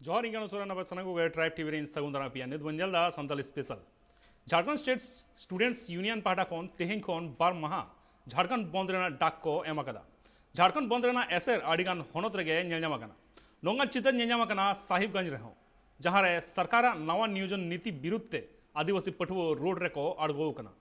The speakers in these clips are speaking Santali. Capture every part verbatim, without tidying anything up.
ᱡᱚᱦᱟᱨ, ᱤᱧ ᱠᱟᱱᱟ ᱥᱚᱨᱮᱱ, ᱟᱯᱮ ᱥᱟᱱᱟᱢ ᱠᱚᱜᱮ ᱴᱨᱟᱭᱤᱵᱽ ᱴᱤᱵᱷᱤ ᱨᱮᱧ ᱥᱟᱹᱜᱩᱱ ᱫᱟᱨᱟᱢ ᱯᱮᱭᱟ᱾ ᱱᱤᱛ ᱵᱚᱱ ᱧᱮᱞ ᱮᱫᱟ Santali special. Jharkhand state students union ᱯᱟᱦᱴᱟ ᱠᱷᱚᱱ ᱛᱮᱦᱮᱧ ᱠᱷᱚᱱ ᱵᱟᱨ ᱢᱟᱦᱟ ᱡᱷᱟᱲᱠᱷᱚᱸᱰ ᱵᱚᱱᱫ ᱨᱮᱱᱟᱜ ᱰᱟᱠ ᱠᱚ ᱮᱢ ᱟᱠᱟᱫᱟ᱾ ᱡᱷᱟᱲᱠᱷᱚᱸᱰ ᱵᱚᱱᱫ ᱨᱮᱱᱟᱜ ᱮᱥᱮᱨ ᱟᱹᱰᱤᱜᱟᱱ ᱦᱚᱱᱚᱛ ᱨᱮᱜᱮ ᱧᱮᱞ ᱧᱟᱢ ᱟᱠᱟᱱᱟ᱾ ᱱᱚᱝᱠᱟᱱ ᱪᱤᱛᱟᱹᱨ ᱧᱮᱞ ᱧᱟᱢ ᱟᱠᱟᱱᱟ ᱥᱟᱦᱤᱵᱽᱜᱚᱸᱡᱽ ᱨᱮᱦᱚᱸ, ᱡᱟᱦᱟᱸ ᱨᱮ ᱥᱚᱨᱠᱟᱨᱟᱜ ᱱᱟᱣᱟ ᱱᱤᱭᱳᱡᱚᱱ ᱱᱤᱛᱤ ᱵᱤᱨᱩᱫᱷ ᱛᱮ ᱟᱹᱫᱤᱵᱟᱹᱥᱤ ᱯᱟᱹᱴᱷᱩᱣᱟᱹ ᱨᱳᱰ ᱨᱮᱠᱚ ᱟᱬᱜᱚ ᱟᱠᱟᱱᱟ᱾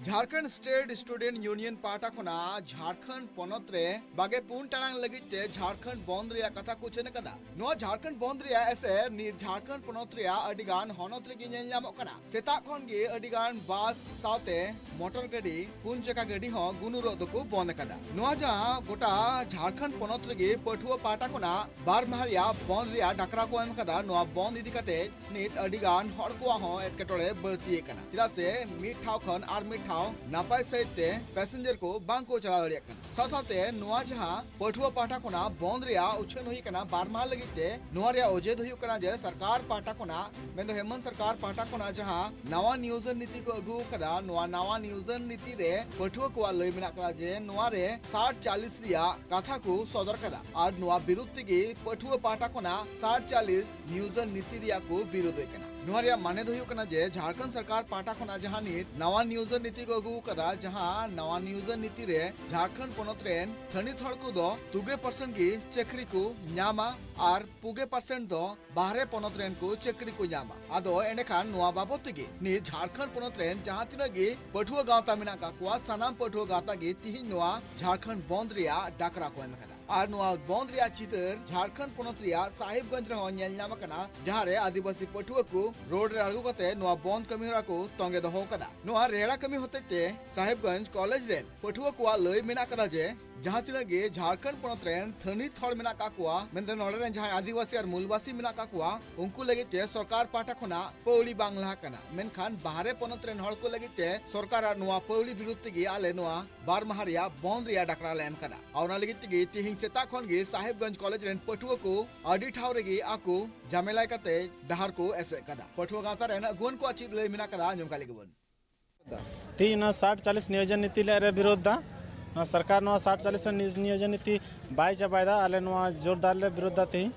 ᱡᱷᱟᱲᱠᱷᱚᱸᱰ ᱥᱴᱮᱴ ᱥᱴᱩᱰᱮᱱᱴ ᱭᱩᱱᱤᱭᱚᱱ ᱯᱟᱦᱴᱟ ᱠᱷᱚᱱᱟᱜ ᱡᱷᱟᱲᱠᱷᱚᱸᱰ ᱯᱚᱱᱚᱛ ᱨᱮ ᱵᱟᱜᱮ ᱯᱩᱱ ᱴᱟᱲᱟᱝ ᱞᱟᱹᱜᱤᱫ ᱛᱮ ᱡᱷᱟᱲᱠᱷᱚᱸᱰ ᱵᱚᱱᱫ ᱨᱮᱭᱟᱜ ᱠᱟᱛᱷᱟ ᱠᱚ ᱩᱪᱷᱟᱹᱱ ᱟᱠᱟᱫᱟ᱾ ᱱᱚᱣᱟ ᱡᱷᱟᱲᱠᱷᱚᱸᱰ ᱵᱚᱱᱫ ᱨᱮᱭᱟᱜ ᱮᱥᱮᱨ ᱱᱤᱛ ᱡᱷᱟᱲᱠᱷᱚᱸᱰ ᱯᱚᱱᱚᱛ ᱨᱮᱭᱟᱜ ᱟᱹᱰᱤ ᱜᱟᱱ ᱦᱚᱱᱚᱛ ᱨᱮᱜᱮ ᱧᱮᱞ ᱧᱟᱢᱚᱜ ᱠᱟᱱᱟ᱾ ᱥᱮᱛᱟᱜ ᱠᱷᱚᱱ ᱜᱮ ᱟᱹᱰᱤ ᱜᱟᱱ ᱵᱟᱥ ᱥᱟᱶᱛᱮ ᱢᱚᱴᱚᱨ ᱜᱟᱹᱰᱤ, ᱯᱩᱱ ᱪᱟᱠᱟ ᱜᱟᱹᱰᱤ ᱦᱚᱸ ᱜᱩᱱᱩᱨᱚᱜ ᱫᱚᱠᱚ ᱵᱚᱱᱫ ᱟᱠᱟᱫᱟ᱾ ᱱᱚᱣᱟ ᱡᱟᱦᱟᱸ ᱜᱚᱴᱟ ᱡᱷᱟᱲᱠᱷᱚᱸᱰ ᱯᱚᱱᱚᱛ ᱨᱮᱜᱮ ᱯᱟᱹᱴᱷᱩᱣᱟᱹ ᱯᱟᱦᱴᱟ ᱠᱷᱚᱱᱟᱜ ᱵᱟᱨ ᱢᱟᱦᱟ ᱨᱮᱭᱟᱜ ᱵᱚᱱᱫ ᱨᱮᱭᱟᱜ ᱰᱟᱠᱨᱟ ᱠᱚ ᱮᱢ ᱟᱠᱟᱫᱟ᱾ ᱱᱚᱣᱟ ᱵᱚᱱᱫ ᱤᱫᱤ ᱠᱟᱛᱮ ᱱᱤᱛ ᱟᱹᱰᱤ ᱜᱟᱱ ᱦᱚᱲ ᱠᱚᱣᱟᱜ ᱦᱚᱸ ᱮᱴᱠᱮᱴᱚᱬᱮ ᱵᱟᱹᱲᱛᱤ ᱟᱠᱟᱱᱟ, ᱪᱮᱫᱟᱜ ᱥᱮ ᱢᱤᱫ ᱴᱷᱟᱶ ᱠᱷᱚᱱ ᱟᱨ ᱢᱤᱫ ᱴᱷᱟᱶ ᱱᱟᱯᱟᱭ ᱥᱟᱹᱦᱤᱡ ᱛᱮ ᱯᱮᱥᱮᱧᱡᱟᱨ ᱠᱚ ᱵᱟᱝ ᱠᱚ ᱪᱟᱞᱟᱣ ᱫᱟᱲᱮᱭᱟᱜ ᱠᱟᱱᱟ᱾ ᱥᱟᱶ ᱥᱟᱶᱛᱮ ᱱᱚᱣᱟ ᱡᱟᱦᱟᱸ ᱯᱟᱹᱴᱷᱩᱣᱟᱹ ᱯᱟᱦᱴᱟ ᱠᱷᱚᱱᱟᱜ ᱵᱚᱱᱫ ᱨᱮᱭᱟᱜ ᱩᱪᱷᱟᱹᱱ ᱦᱩᱭ ᱟᱠᱟᱱᱟ ᱵᱟᱨ ᱢᱟᱦᱟ ᱞᱟᱹᱜᱤᱫ ᱛᱮ, ᱱᱚᱣᱟ ᱨᱮᱭᱟᱜ ᱚᱡᱮ ᱫᱚ ᱦᱩᱭᱩᱜ ᱠᱟᱱᱟ ᱡᱮ ᱥᱚᱨᱠᱟᱨ ᱯᱟᱦᱴᱟ ᱠᱷᱚᱱᱟᱜ, ᱢᱮᱱᱫᱚ ᱦᱮᱢᱚᱱᱛ ᱥᱚᱨᱠᱟᱨ ᱯᱟᱦᱴᱟ ᱠᱷᱚᱱᱟᱜ ᱡᱟᱦᱟᱸ ᱱᱟᱣᱟ ᱱᱤᱭᱳᱡᱚᱱ ᱱᱤᱛᱤ ᱠᱚ ᱟᱹᱜᱩ ᱟᱠᱟᱫᱟ, ᱱᱚᱣᱟ ᱱᱟᱣᱟ ᱱᱤᱭᱳᱡᱚᱱ ᱱᱤᱛᱤ ᱨᱮ ᱯᱟᱹᱴᱷᱩᱣᱟᱹ ᱠᱚᱣᱟᱜ ᱞᱟᱹᱭ ᱢᱮᱱᱟᱜ ᱟᱠᱟᱫᱟ ᱡᱮ ᱱᱚᱣᱟ ᱨᱮ ᱥᱟᱴ ᱪᱟᱞᱤᱥ ᱨᱮᱭᱟᱜ ᱠᱟᱛᱷᱟ ᱠᱚ ᱥᱚᱫᱚᱨ ᱟᱠᱟᱫᱟ᱾ ᱟᱨ ᱱᱚᱣᱟ ᱵᱤᱨᱩᱫᱷ ᱛᱮᱜᱮ ᱯᱟᱹᱴᱷᱩᱣᱟᱹ ᱯᱟᱦᱴᱟ ᱠᱷᱚᱱᱟᱜ ᱥᱟᱴ ᱪᱟᱞᱤᱥ ᱱᱤᱭᱳᱡᱚᱱ ᱱᱤᱛᱤ ᱨᱮᱭᱟᱜ ᱠᱚ ᱵᱤᱨᱩᱫᱷ ᱮᱫ ᱠᱟᱱᱟ᱾ ᱱᱚᱣᱟ ᱨᱮᱭᱟᱜ ᱢᱟᱱᱮ ᱫᱚ ᱦᱩᱭᱩᱜ ᱠᱟᱱᱟ ᱡᱮ ᱡᱷᱟᱲᱠᱷᱚᱸᱰ ᱥᱚᱨᱠᱟᱨ ᱯᱟᱦᱴᱟ ᱠᱷᱚᱱᱟᱜ ᱡᱟᱦᱟᱸ ᱱᱤᱛ ᱱᱟᱣᱟ ᱱᱤᱭᱳᱡᱚᱱ ᱱᱤᱛᱤ ᱠᱚ ᱟᱹᱜᱩ ᱟᱠᱟᱫᱟ, ᱡᱟᱦᱟᱸ ᱱᱟᱣᱟ ᱱᱤᱭᱳᱡᱚᱱ ᱱᱤᱛᱤ ᱨᱮ ᱡᱷᱟᱲᱠᱷᱚᱸᱰ ᱯᱚᱱᱚᱛ ᱨᱮᱱ ᱛᱷᱟᱹᱱᱤᱛ ᱦᱚᱲ ᱠᱚᱫᱚ ᱛᱩᱜᱮ ᱯᱟᱨᱥᱮᱱᱴ ᱜᱮ ᱪᱟᱹᱠᱨᱤ ᱠᱚ ᱧᱟᱢᱟ ᱟᱨ ᱯᱩᱜᱮ ᱯᱟᱨᱥᱮᱱᱴ ᱫᱚ ᱵᱟᱦᱨᱮ ᱯᱚᱱᱚᱛ ᱨᱮᱱ ᱠᱚ ᱪᱟᱹᱠᱨᱤ ᱠᱚ ᱧᱟᱢᱟ᱾ ᱟᱫᱚ ᱮᱸᱰᱮᱠᱷᱟᱱ ᱱᱚᱣᱟ ᱵᱟᱵᱚᱫ ᱛᱮᱜᱮ ᱱᱤᱛ ᱡᱷᱟᱲᱠᱷᱚᱸᱰ ᱯᱚᱱᱚᱛ ᱨᱮᱱ ᱡᱟᱦᱟᱸ ᱛᱤᱱᱟᱹᱜ ᱜᱮ ᱯᱟᱹᱴᱷᱩᱣᱟᱹ ᱜᱟᱶᱛᱟ ᱢᱮᱱᱟᱜ ᱟᱠᱟᱫ ᱠᱚᱣᱟ, ᱥᱟᱱᱟᱢ ᱯᱟᱹᱴᱷᱩᱣᱟᱹ ᱜᱟᱶᱛᱟ ᱜᱮ ᱛᱤᱦᱤᱧ ᱱᱚᱣᱟ ᱡᱷᱟᱲᱠᱷᱚᱸᱰ ᱵᱚᱱᱫ ᱨᱮᱭᱟᱜ ᱰᱟᱠᱨᱟ ᱠᱚ ᱮᱢ ᱟᱠᱟᱫᱟ᱾ ᱟᱨ ᱱᱚᱣᱟ ᱵᱚᱱᱫ ᱨᱮᱭᱟᱜ ᱪᱤᱛᱟᱹᱨ ᱡᱷᱟᱲᱠᱷᱚᱸᱰ ᱯᱚᱱᱚᱛ ᱨᱮᱭᱟᱜ ᱥᱟᱦᱤᱵᱽᱜᱚᱸᱡᱽ ᱨᱮᱦᱚᱸ ᱧᱮᱞ ᱧᱟᱢ ᱟᱠᱟᱱᱟ, ᱡᱟᱦᱟᱸ ᱨᱮ ᱟᱹᱫᱤᱵᱟᱹᱥᱤ ᱯᱟᱹᱴᱷᱩᱣᱟᱹ ᱠᱚ ᱨᱳᱰ ᱨᱮ ᱟᱬᱜᱚ ᱠᱟᱛᱮ ᱱᱚᱣᱟ ᱵᱚᱱᱫ ᱠᱟᱹᱢᱤ ᱦᱚᱨᱟ ᱠᱚ ᱛᱚᱸᱜᱮ ᱫᱚᱦᱚ ᱟᱠᱟᱫᱟ᱾ ᱱᱚᱣᱟ ᱨᱮᱲᱟ ᱠᱟᱹᱢᱤ ᱦᱚᱛᱮᱡ ᱛᱮ ᱥᱟᱦᱤᱵᱽᱜᱚᱸᱡᱽ ᱠᱚᱞᱮᱡᱽ ᱨᱮᱱ ᱯᱟᱹᱴᱷᱩᱣᱟᱹ ᱠᱚᱣᱟᱜ ᱞᱟᱹᱭ ᱢᱮᱱᱟᱜ ᱟᱠᱟᱫᱟ ᱡᱮ ᱡᱟᱦᱟᱸ ᱛᱤᱱᱟᱹᱜ ᱜᱮ ᱡᱷᱟᱲᱠᱷᱚᱸᱰ ᱯᱚᱱᱚᱛ ᱨᱮᱱ ᱛᱷᱟᱹᱱᱤᱛ ᱦᱚᱲ ᱢᱮᱱᱟᱜ ᱟᱠᱟᱫ ᱠᱚᱣᱟ, ᱢᱮᱱᱫᱚ ᱱᱚᱰᱮ ᱨᱮᱱ ᱡᱟᱦᱟᱸᱭ ᱟᱹᱫᱤᱵᱟᱹᱥᱤ ᱟᱨ ᱢᱩᱞᱵᱟᱹᱥᱤ ᱢᱮᱱᱟᱜ ᱟᱠᱟᱫ ᱠᱚᱣᱟ, ᱩᱱᱠᱩ ᱞᱟᱹᱜᱤᱫ ᱛᱮ ᱥᱚᱨᱠᱟᱨ ᱯᱟᱦᱴᱟ ᱠᱷᱚᱱᱟᱜ ᱯᱟᱹᱣᱲᱤ ᱵᱟᱝ ᱞᱟᱦᱟ ᱠᱟᱱᱟ᱾ ᱢᱮᱱᱠᱷᱟᱱ ᱵᱟᱦᱨᱮ ᱯᱚᱱᱚᱛ ᱨᱮᱱ ᱦᱚᱲ ᱠᱚ ᱞᱟᱹᱜᱤᱫ ᱛᱮ ᱥᱚᱨᱠᱟᱨᱟᱜ ᱱᱚᱣᱟ ᱯᱟᱹᱣᱲᱤ ᱵᱤᱨᱩᱫᱷ ᱛᱮᱜᱮ ᱟᱞᱮ ᱱᱚᱣᱟ ᱵᱟᱨ ᱢᱟᱦᱟ ᱨᱮᱭᱟᱜ ᱵᱚᱱᱫ ᱨᱮᱭᱟᱜ ᱰᱟᱠᱨᱟ ᱞᱮ ᱮᱢ ᱟᱠᱟᱫᱟ᱾ ᱟᱨ ᱚᱱᱟ ᱞᱟᱹᱜᱤᱫ ᱛᱮᱜᱮ ᱛᱤᱦᱤᱧ ᱥᱮᱛᱟᱜ ᱠᱷᱚᱱ ᱜᱮ ᱥᱟᱦᱮᱵᱽᱜᱚᱸᱡᱽ ᱠᱚᱞᱮᱡᱽ ᱨᱮᱱ ᱯᱟᱹᱴᱷᱩᱣᱟᱹ ᱠᱚ ᱟᱹᱰᱤ ᱴᱷᱟᱶ ᱨᱮᱜᱮ ᱟᱠᱚ ᱡᱟᱢᱮᱞᱟᱭ ᱠᱟᱛᱮ ᱰᱟᱦᱟᱨ ᱠᱚ ᱮᱥᱮᱫ ᱟᱠᱟᱫᱟ᱾ ᱯᱟᱹᱴᱷᱩᱣᱟᱹ ᱜᱟᱶᱛᱟ ᱨᱮᱱ ᱟᱹᱜᱩᱣᱟᱹᱱ ᱠᱚᱣᱟᱜ ᱪᱮᱫ ᱞᱟᱹᱭ ᱢᱮᱱᱟᱜ ᱟᱠᱟᱫᱟ, ᱟᱸᱡᱚᱢ ᱠᱟᱜ ᱞᱮᱜᱮ ᱵᱚᱱ᱾ ᱛᱮᱦᱮᱧ ᱚᱱᱟ ᱥᱟᱴ ᱪᱟᱞᱤᱥ ᱱᱤᱭᱳᱡᱚᱱ ᱱᱤᱛᱤ ᱞᱮ ᱨᱮ ᱵᱤᱨᱳᱫᱷ ᱫᱟ᱾ ᱱᱚᱣᱟ ᱥᱚᱨᱠᱟᱨ ᱱᱚᱣᱟ ᱥᱟᱴ ᱪᱟᱞᱤᱥ ᱨᱮ ᱱᱤᱭᱳ-, ᱱᱤᱭᱳᱡᱚᱱ ᱱᱤᱛᱤ ᱵᱟᱭ ᱪᱟᱵᱟᱭᱮᱫᱟ, ᱟᱞᱮ ᱱᱚᱣᱟ ᱡᱳᱨᱫᱟᱨ ᱞᱮ ᱵᱤᱨᱳᱫᱷ ᱫᱟ ᱛᱮᱦᱮᱧ᱾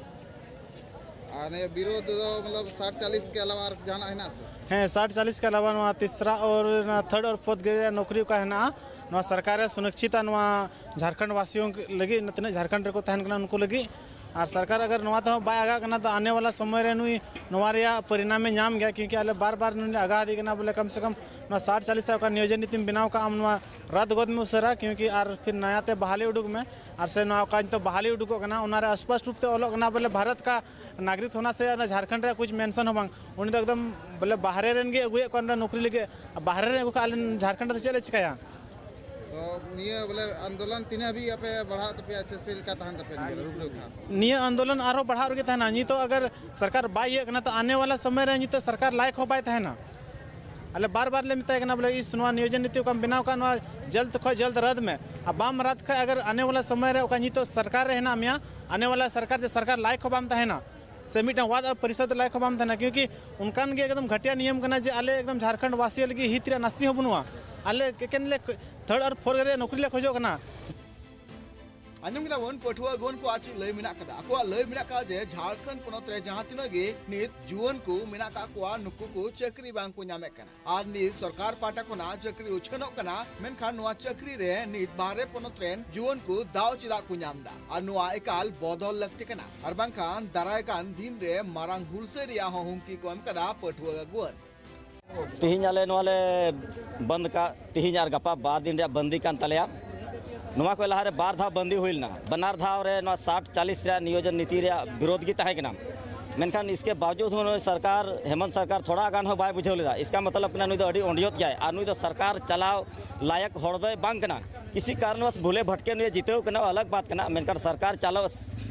ᱟᱨ ᱱᱤᱭᱟᱹ ᱵᱤᱨᱳᱫᱷ ᱫᱚ ᱢᱚᱛᱞᱚᱵ ᱥᱟᱴ ᱪᱟᱞᱤᱥ ᱠᱮ ᱟᱞᱟᱣᱟ ᱟᱨ ᱡᱟᱦᱟᱱᱟᱜ ᱦᱮᱱᱟᱜ ᱥᱮ? ᱦᱮᱸ, ᱥᱟᱴ ᱪᱟᱞᱤᱥ ᱠᱮ ᱟᱞᱟᱣᱟ ᱱᱚᱣᱟ ᱛᱤᱥᱨᱟ ᱟᱨ ᱱᱚᱣᱟ ᱛᱷᱟᱨᱰ ᱟᱨ ᱯᱷᱳᱨᱛᱷ ᱜᱨᱮᱰ ᱨᱮᱭᱟᱜ ᱱᱚᱠᱨᱤ ᱚᱠᱟ ᱦᱮᱱᱟᱜᱼᱟ, ᱱᱚᱣᱟ ᱥᱚᱨᱠᱟᱨ ᱮ ᱥᱩᱱᱤᱥᱪᱤᱛᱟ ᱱᱚᱣᱟ ᱡᱷᱟᱲᱠᱷᱚᱸᱰ ᱵᱟᱥᱤᱭᱳ ᱞᱟᱹᱜᱤᱫ, ᱛᱤᱱᱟᱹᱜ ᱡᱷᱟᱲᱠᱷᱚᱸᱰ ᱨᱮᱠᱚ ᱛᱟᱦᱮᱱ ᱠᱟᱱᱟ ᱩᱱᱠᱩ ᱞᱟᱹᱜᱤᱫ᱾ ᱟᱨ ᱥᱚᱨᱠᱟᱨ ᱟᱜᱟᱨ ᱱᱚᱣᱟ ᱛᱮᱦᱚᱸ ᱵᱟᱭ ᱟᱜᱟᱜ ᱠᱟᱱᱟ, ᱛᱚ ᱟᱱᱮ ᱣᱟᱞᱟ ᱥᱚᱢᱚᱭ ᱨᱮ ᱱᱩᱭ ᱱᱚᱣᱟ ᱨᱮᱭᱟᱜ ᱯᱚᱨᱤᱱᱟᱢᱮ ᱧᱟᱢ ᱜᱮᱭᱟ, ᱠᱤᱭᱩᱸᱠᱤ ᱟᱞᱮ ᱵᱟᱨ ᱵᱟᱨ ᱱᱩᱭ ᱞᱮ ᱟᱜᱟᱣ ᱤᱫᱤ ᱠᱟᱱᱟ, ᱵᱚᱞᱮ ᱠᱚᱢ ᱥᱮ ᱠᱚᱢ ᱱᱚᱣᱟ ᱥᱟᱴ ᱪᱟᱞᱤᱥ ᱨᱮ ᱚᱠᱟ ᱱᱤᱭᱳᱡᱚᱱ ᱱᱤᱛᱤᱢ ᱵᱮᱱᱟᱣ ᱠᱟᱜ ᱟᱢ, ᱱᱚᱣᱟ ᱨᱟᱫ ᱜᱚᱫ ᱢᱮ ᱩᱥᱟᱹᱨᱟ, ᱠᱤᱭᱩᱸᱠᱤ ᱟᱨ ᱯᱷᱤᱨ ᱱᱟᱭᱟ ᱛᱮ ᱵᱟᱦᱟᱞᱤ ᱩᱰᱩᱠ ᱢᱮ᱾ ᱟᱨ ᱥᱮ ᱱᱚᱣᱟ ᱚᱠᱟ ᱱᱤᱛᱚᱜ ᱵᱟᱦᱟᱞᱤ ᱩᱰᱩᱠᱚᱜ ᱠᱟᱱᱟ, ᱚᱱᱟ ᱨᱮ ᱥᱯᱚᱥᱴ ᱨᱩᱯ ᱛᱮ ᱚᱞᱚᱜ ᱠᱟᱱᱟ ᱵᱚᱞᱮ ᱵᱷᱟᱨᱚᱛ ᱠᱟ ᱱᱟᱜᱚᱨᱤᱠ ᱦᱳᱱᱟ ᱥᱮ ᱚᱱᱟ ᱡᱷᱟᱨᱠᱷᱚᱸᱰ ᱨᱮᱭᱟᱜ ᱠᱩᱪ ᱢᱮᱱᱥᱚᱱ ᱦᱚᱸ ᱵᱟᱝ, ᱩᱱᱤ ᱫᱚ ᱮᱠᱫᱚᱢ ᱵᱚᱞᱮ ᱵᱟᱦᱨᱮ ᱨᱮᱱ ᱜᱮ ᱟᱹᱜᱩᱭᱮᱫ ᱠᱚᱣᱟ ᱱᱚᱰᱮ ᱱᱚᱠᱨᱤ ᱞᱟᱹᱜᱤᱫ᱾ ᱵᱟᱦᱨᱮ ᱨᱮᱱ ᱟᱹᱜᱩ ᱠᱷᱟᱱ ᱟᱞᱮ ᱡᱷᱟᱨᱠᱷᱚᱸᱰ ᱨᱮᱫᱚ ᱪᱮᱫ ᱞᱮ ᱪᱤᱠᱟᱹᱭᱟ? ᱛᱚ ᱱᱤᱭᱟᱹ ᱵᱚᱞᱮ ᱟᱱᱫᱳᱞᱚᱱ ᱛᱤᱱᱟᱹᱜ ᱦᱟᱹᱵᱤᱡ ᱟᱯᱮ ᱵᱟᱲᱦᱟᱜ ᱛᱟᱯᱮᱭᱟ, ᱪᱮ ᱪᱮᱫ ᱞᱮᱠᱟ ᱛᱟᱦᱮᱱ ᱛᱟᱯᱮᱭᱟ ᱱᱤᱭᱟᱹ ᱨᱩᱯᱨᱮᱠᱷᱟ? ᱱᱤᱭᱟᱹ ᱟᱱᱫᱳᱞᱚᱱ ᱟᱨᱦᱚᱸ ᱵᱟᱲᱦᱟᱜ ᱨᱮᱜᱮ ᱛᱟᱦᱮᱱᱟ᱾ ᱱᱤᱛᱚᱜ ᱟᱜᱟᱨ ᱥᱚᱨᱠᱟᱨ ᱵᱟᱭ ᱤᱭᱟᱹᱜ ᱠᱟᱱᱟ, ᱛᱚ ᱟᱱᱮ ᱣᱟᱞᱟ ᱥᱚᱢᱚᱭ ᱨᱮ ᱱᱤᱛᱚᱜ ᱥᱚᱨᱠᱟᱨ ᱞᱟᱭᱮᱠ ᱦᱚᱸ ᱵᱟᱭ ᱛᱟᱦᱮᱱᱟ᱾ ᱟᱞᱮ ᱵᱟᱨ ᱵᱟᱨ ᱞᱮ ᱢᱮᱛᱟᱭ ᱠᱟᱱᱟ ᱵᱚᱞᱮ, ᱤᱥ, ᱱᱚᱣᱟ ᱱᱤᱭᱳᱡᱚᱱ ᱱᱤᱛᱤ ᱚᱠᱟᱢ ᱵᱮᱱᱟᱣ ᱠᱟᱜ, ᱱᱚᱣᱟ ᱡᱚᱞᱫ ᱠᱷᱚᱡ ᱡᱚᱞᱫ ᱨᱟᱫ ᱢᱮ᱾ ᱟᱨ ᱵᱟᱢ ᱨᱟᱫ ᱠᱷᱟᱡ, ᱟᱜᱟᱨ ᱟᱱᱮ ᱣᱟᱞᱟ ᱥᱚᱢᱚᱭ ᱨᱮ ᱚᱠᱟ ᱱᱤᱛᱚᱜ ᱥᱚᱨᱠᱟᱨ ᱨᱮ ᱦᱮᱱᱟᱜ ᱢᱮᱭᱟ, ᱟᱱᱮ ᱣᱟᱞᱟ ᱥᱚᱨᱠᱟᱨ ᱡᱮ ᱥᱚᱨᱠᱟᱨ ᱞᱟᱭᱮᱠ ᱦᱚᱸ ᱵᱟᱢ ᱛᱟᱦᱮᱱᱟ, ᱥᱮ ᱢᱤᱫᱴᱟᱝ ᱣᱟᱨᱰ ᱟᱨ ᱯᱚᱨᱤᱥᱚᱫ ᱞᱟᱭᱮᱠ ᱦᱚᱸ ᱵᱟᱢ ᱛᱟᱦᱮᱱᱟ, ᱠᱤᱭᱩᱸᱠᱤ ᱚᱱᱠᱟᱱ ᱜᱮ ᱮᱠᱫᱚᱢ ᱜᱷᱟᱴᱤᱭᱟ ᱱᱤᱭᱚᱢ ᱠᱟᱱᱟ ᱡᱮ ᱟᱞᱮ ᱮᱠᱫᱚᱢ ᱡᱷᱟᱨᱠᱷᱚᱸᱰ ᱵᱟᱥᱤ ᱞᱟᱹᱜᱤᱫ ᱦᱤᱛ ᱨᱮᱭᱟᱜ ᱱᱟᱥᱮ ᱦᱚᱸ ᱵᱟᱹᱱᱩᱜᱼᱟ᱾ ᱟᱞᱮ ᱮᱠᱮᱱ ᱞᱮ ᱛᱷᱟᱨᱰ ᱟᱨ ᱯᱷᱳᱨ ᱨᱮᱭᱟᱜ ᱱᱚᱠᱨᱤ ᱞᱮ ᱠᱷᱚᱡᱚᱜ ᱠᱟᱱᱟ᱾ ᱟᱸᱡᱚᱢ ᱠᱮᱫᱟ ᱵᱚᱱ ᱯᱟᱹᱴᱷᱩᱣᱟᱹ ᱟᱹᱜᱩᱣᱟᱹᱱ ᱠᱚᱣᱟᱜ ᱪᱮᱫ ᱞᱟᱹᱭ ᱢᱮᱱᱟᱜ ᱠᱟᱫᱟ᱾ ᱟᱠᱚᱣᱟᱜ ᱞᱟᱹᱭ ᱢᱮᱱᱟᱜ ᱠᱟᱫᱟ ᱡᱮ ᱡᱷᱟᱲᱠᱷᱚᱸᱰ ᱯᱚᱱᱚᱛ ᱨᱮ ᱡᱟᱦᱟᱸ ᱛᱤᱱᱟᱹᱜ ᱜᱮ ᱱᱤᱛ ᱡᱩᱣᱟᱹᱱ ᱠᱚ ᱢᱮᱱᱟᱜ ᱠᱟᱜ ᱠᱚᱣᱟ, ᱱᱩᱠᱩ ᱠᱚ ᱪᱟᱹᱠᱨᱤ ᱵᱟᱝ ᱠᱚ ᱧᱟᱢᱮᱫ ᱠᱟᱱᱟ᱾ ᱟᱨ ᱱᱤᱛ ᱥᱚᱨᱠᱟᱨ ᱯᱟᱦᱴᱟ ᱠᱷᱚᱱᱟᱜ ᱪᱟᱹᱠᱨᱤ ᱩᱪᱷᱟᱹᱱᱚᱜ ᱠᱟᱱᱟ, ᱢᱮᱱᱠᱷᱟᱱ ᱱᱚᱣᱟ ᱪᱟᱹᱠᱨᱤ ᱨᱮ ᱱᱤᱛ ᱵᱟᱦᱨᱮ ᱯᱚᱱᱚᱛ ᱨᱮᱱ ᱡᱩᱣᱟᱹᱱ ᱠᱚ ᱫᱟᱣ ᱪᱮᱫᱟᱜ ᱠᱚ ᱧᱟᱢ ᱮᱫᱟ? ᱟᱨ ᱱᱚᱣᱟ ᱮᱠᱟᱞ ᱵᱚᱫᱚᱞ ᱞᱟᱹᱠᱛᱤ ᱠᱟᱱᱟ, ᱟᱨ ᱵᱟᱝᱠᱷᱟᱱ ᱫᱟᱨᱟᱭ ᱠᱟᱱ ᱫᱤᱱ ᱨᱮ ᱢᱟᱨᱟᱝ ᱦᱩᱞᱥᱟᱹᱭ ᱨᱮᱭᱟᱜ ᱦᱚᱸ ᱦᱩᱢᱠᱤ ᱠᱚ ᱮᱢ ᱠᱟᱫᱟ ᱯᱟᱹᱴᱷᱩᱣᱟᱹ ᱟᱹᱜᱩᱣᱟᱹᱱ᱾ ᱛᱤᱦᱤᱧ ᱟᱞᱮ ᱱᱚᱣᱟ ᱞᱮ ᱵᱚᱱᱫ ᱠᱟᱜ, ᱛᱤᱦᱤᱧ ᱟᱨ ᱜᱟᱯᱟ ᱵᱟᱨ ᱫᱤᱱ ᱨᱮᱭᱟᱜ ᱵᱟᱱᱫᱤ ᱠᱟᱱ ᱛᱟᱞᱮᱭᱟ᱾ ᱱᱚᱣᱟ ᱠᱷᱚᱱ ᱞᱟᱦᱟᱨᱮ ᱵᱟᱨ ᱫᱷᱟᱣ ᱵᱟᱱᱫᱤ ᱦᱩᱭ ᱞᱮᱱᱟ᱾ ᱵᱟᱱᱟᱨ ᱫᱷᱟᱣ ᱨᱮ ᱱᱚᱣᱟ ᱥᱟᱴ ᱪᱟᱞᱤᱥ ᱨᱮᱭᱟᱜ ᱱᱤᱭᱳᱡᱚᱱ ᱱᱤᱛᱤ ᱨᱮᱭᱟᱜ ᱵᱤᱨᱳᱫᱷ ᱜᱮ ᱛᱟᱦᱮᱸ ᱠᱟᱱᱟ᱾ ᱢᱮᱱᱠᱷᱟᱱ ᱤᱥᱠᱮ ᱵᱟᱣᱡᱩᱫ ᱦᱚᱸ ᱱᱩᱭ ᱥᱚᱨᱠᱟᱨ, ᱦᱮᱢᱚᱱᱛ ᱥᱚᱨᱠᱟᱨ ᱛᱷᱚᱲᱟ ᱜᱟᱱ ᱦᱚᱸ ᱵᱟᱭ ᱵᱩᱡᱷᱟᱹᱣ ᱞᱮᱫᱟ᱾ ᱤᱥᱠᱟ ᱢᱚᱛᱞᱚᱵ ᱠᱟᱱᱟ ᱱᱩᱭ ᱫᱚ ᱟᱹᱰᱤ ᱚᱸᱰᱤᱭᱚᱛ ᱜᱮᱭᱟᱭ ᱟᱨ ᱱᱩᱭ ᱫᱚ ᱥᱚᱨᱠᱟᱨ ᱪᱟᱞᱟᱣ ᱞᱟᱭᱚᱠ ᱦᱚᱲ ᱫᱚᱭ ᱵᱟᱝ ᱠᱟᱱᱟ᱾ ᱠᱤᱥᱤ ᱠᱟᱨᱚᱱᱵᱚᱥ ᱵᱷᱩᱞᱮ ᱵᱷᱚᱴᱠᱮ ᱱᱩᱭ ᱡᱤᱛᱟᱹᱣ ᱠᱟᱱᱟ, ᱟᱞᱟᱜᱽ ᱵᱟᱛ ᱠᱟᱱᱟ, ᱢᱮᱱᱠᱷᱟᱱ ᱥᱚᱨᱠᱟᱨ ᱪᱟᱞᱟᱣ,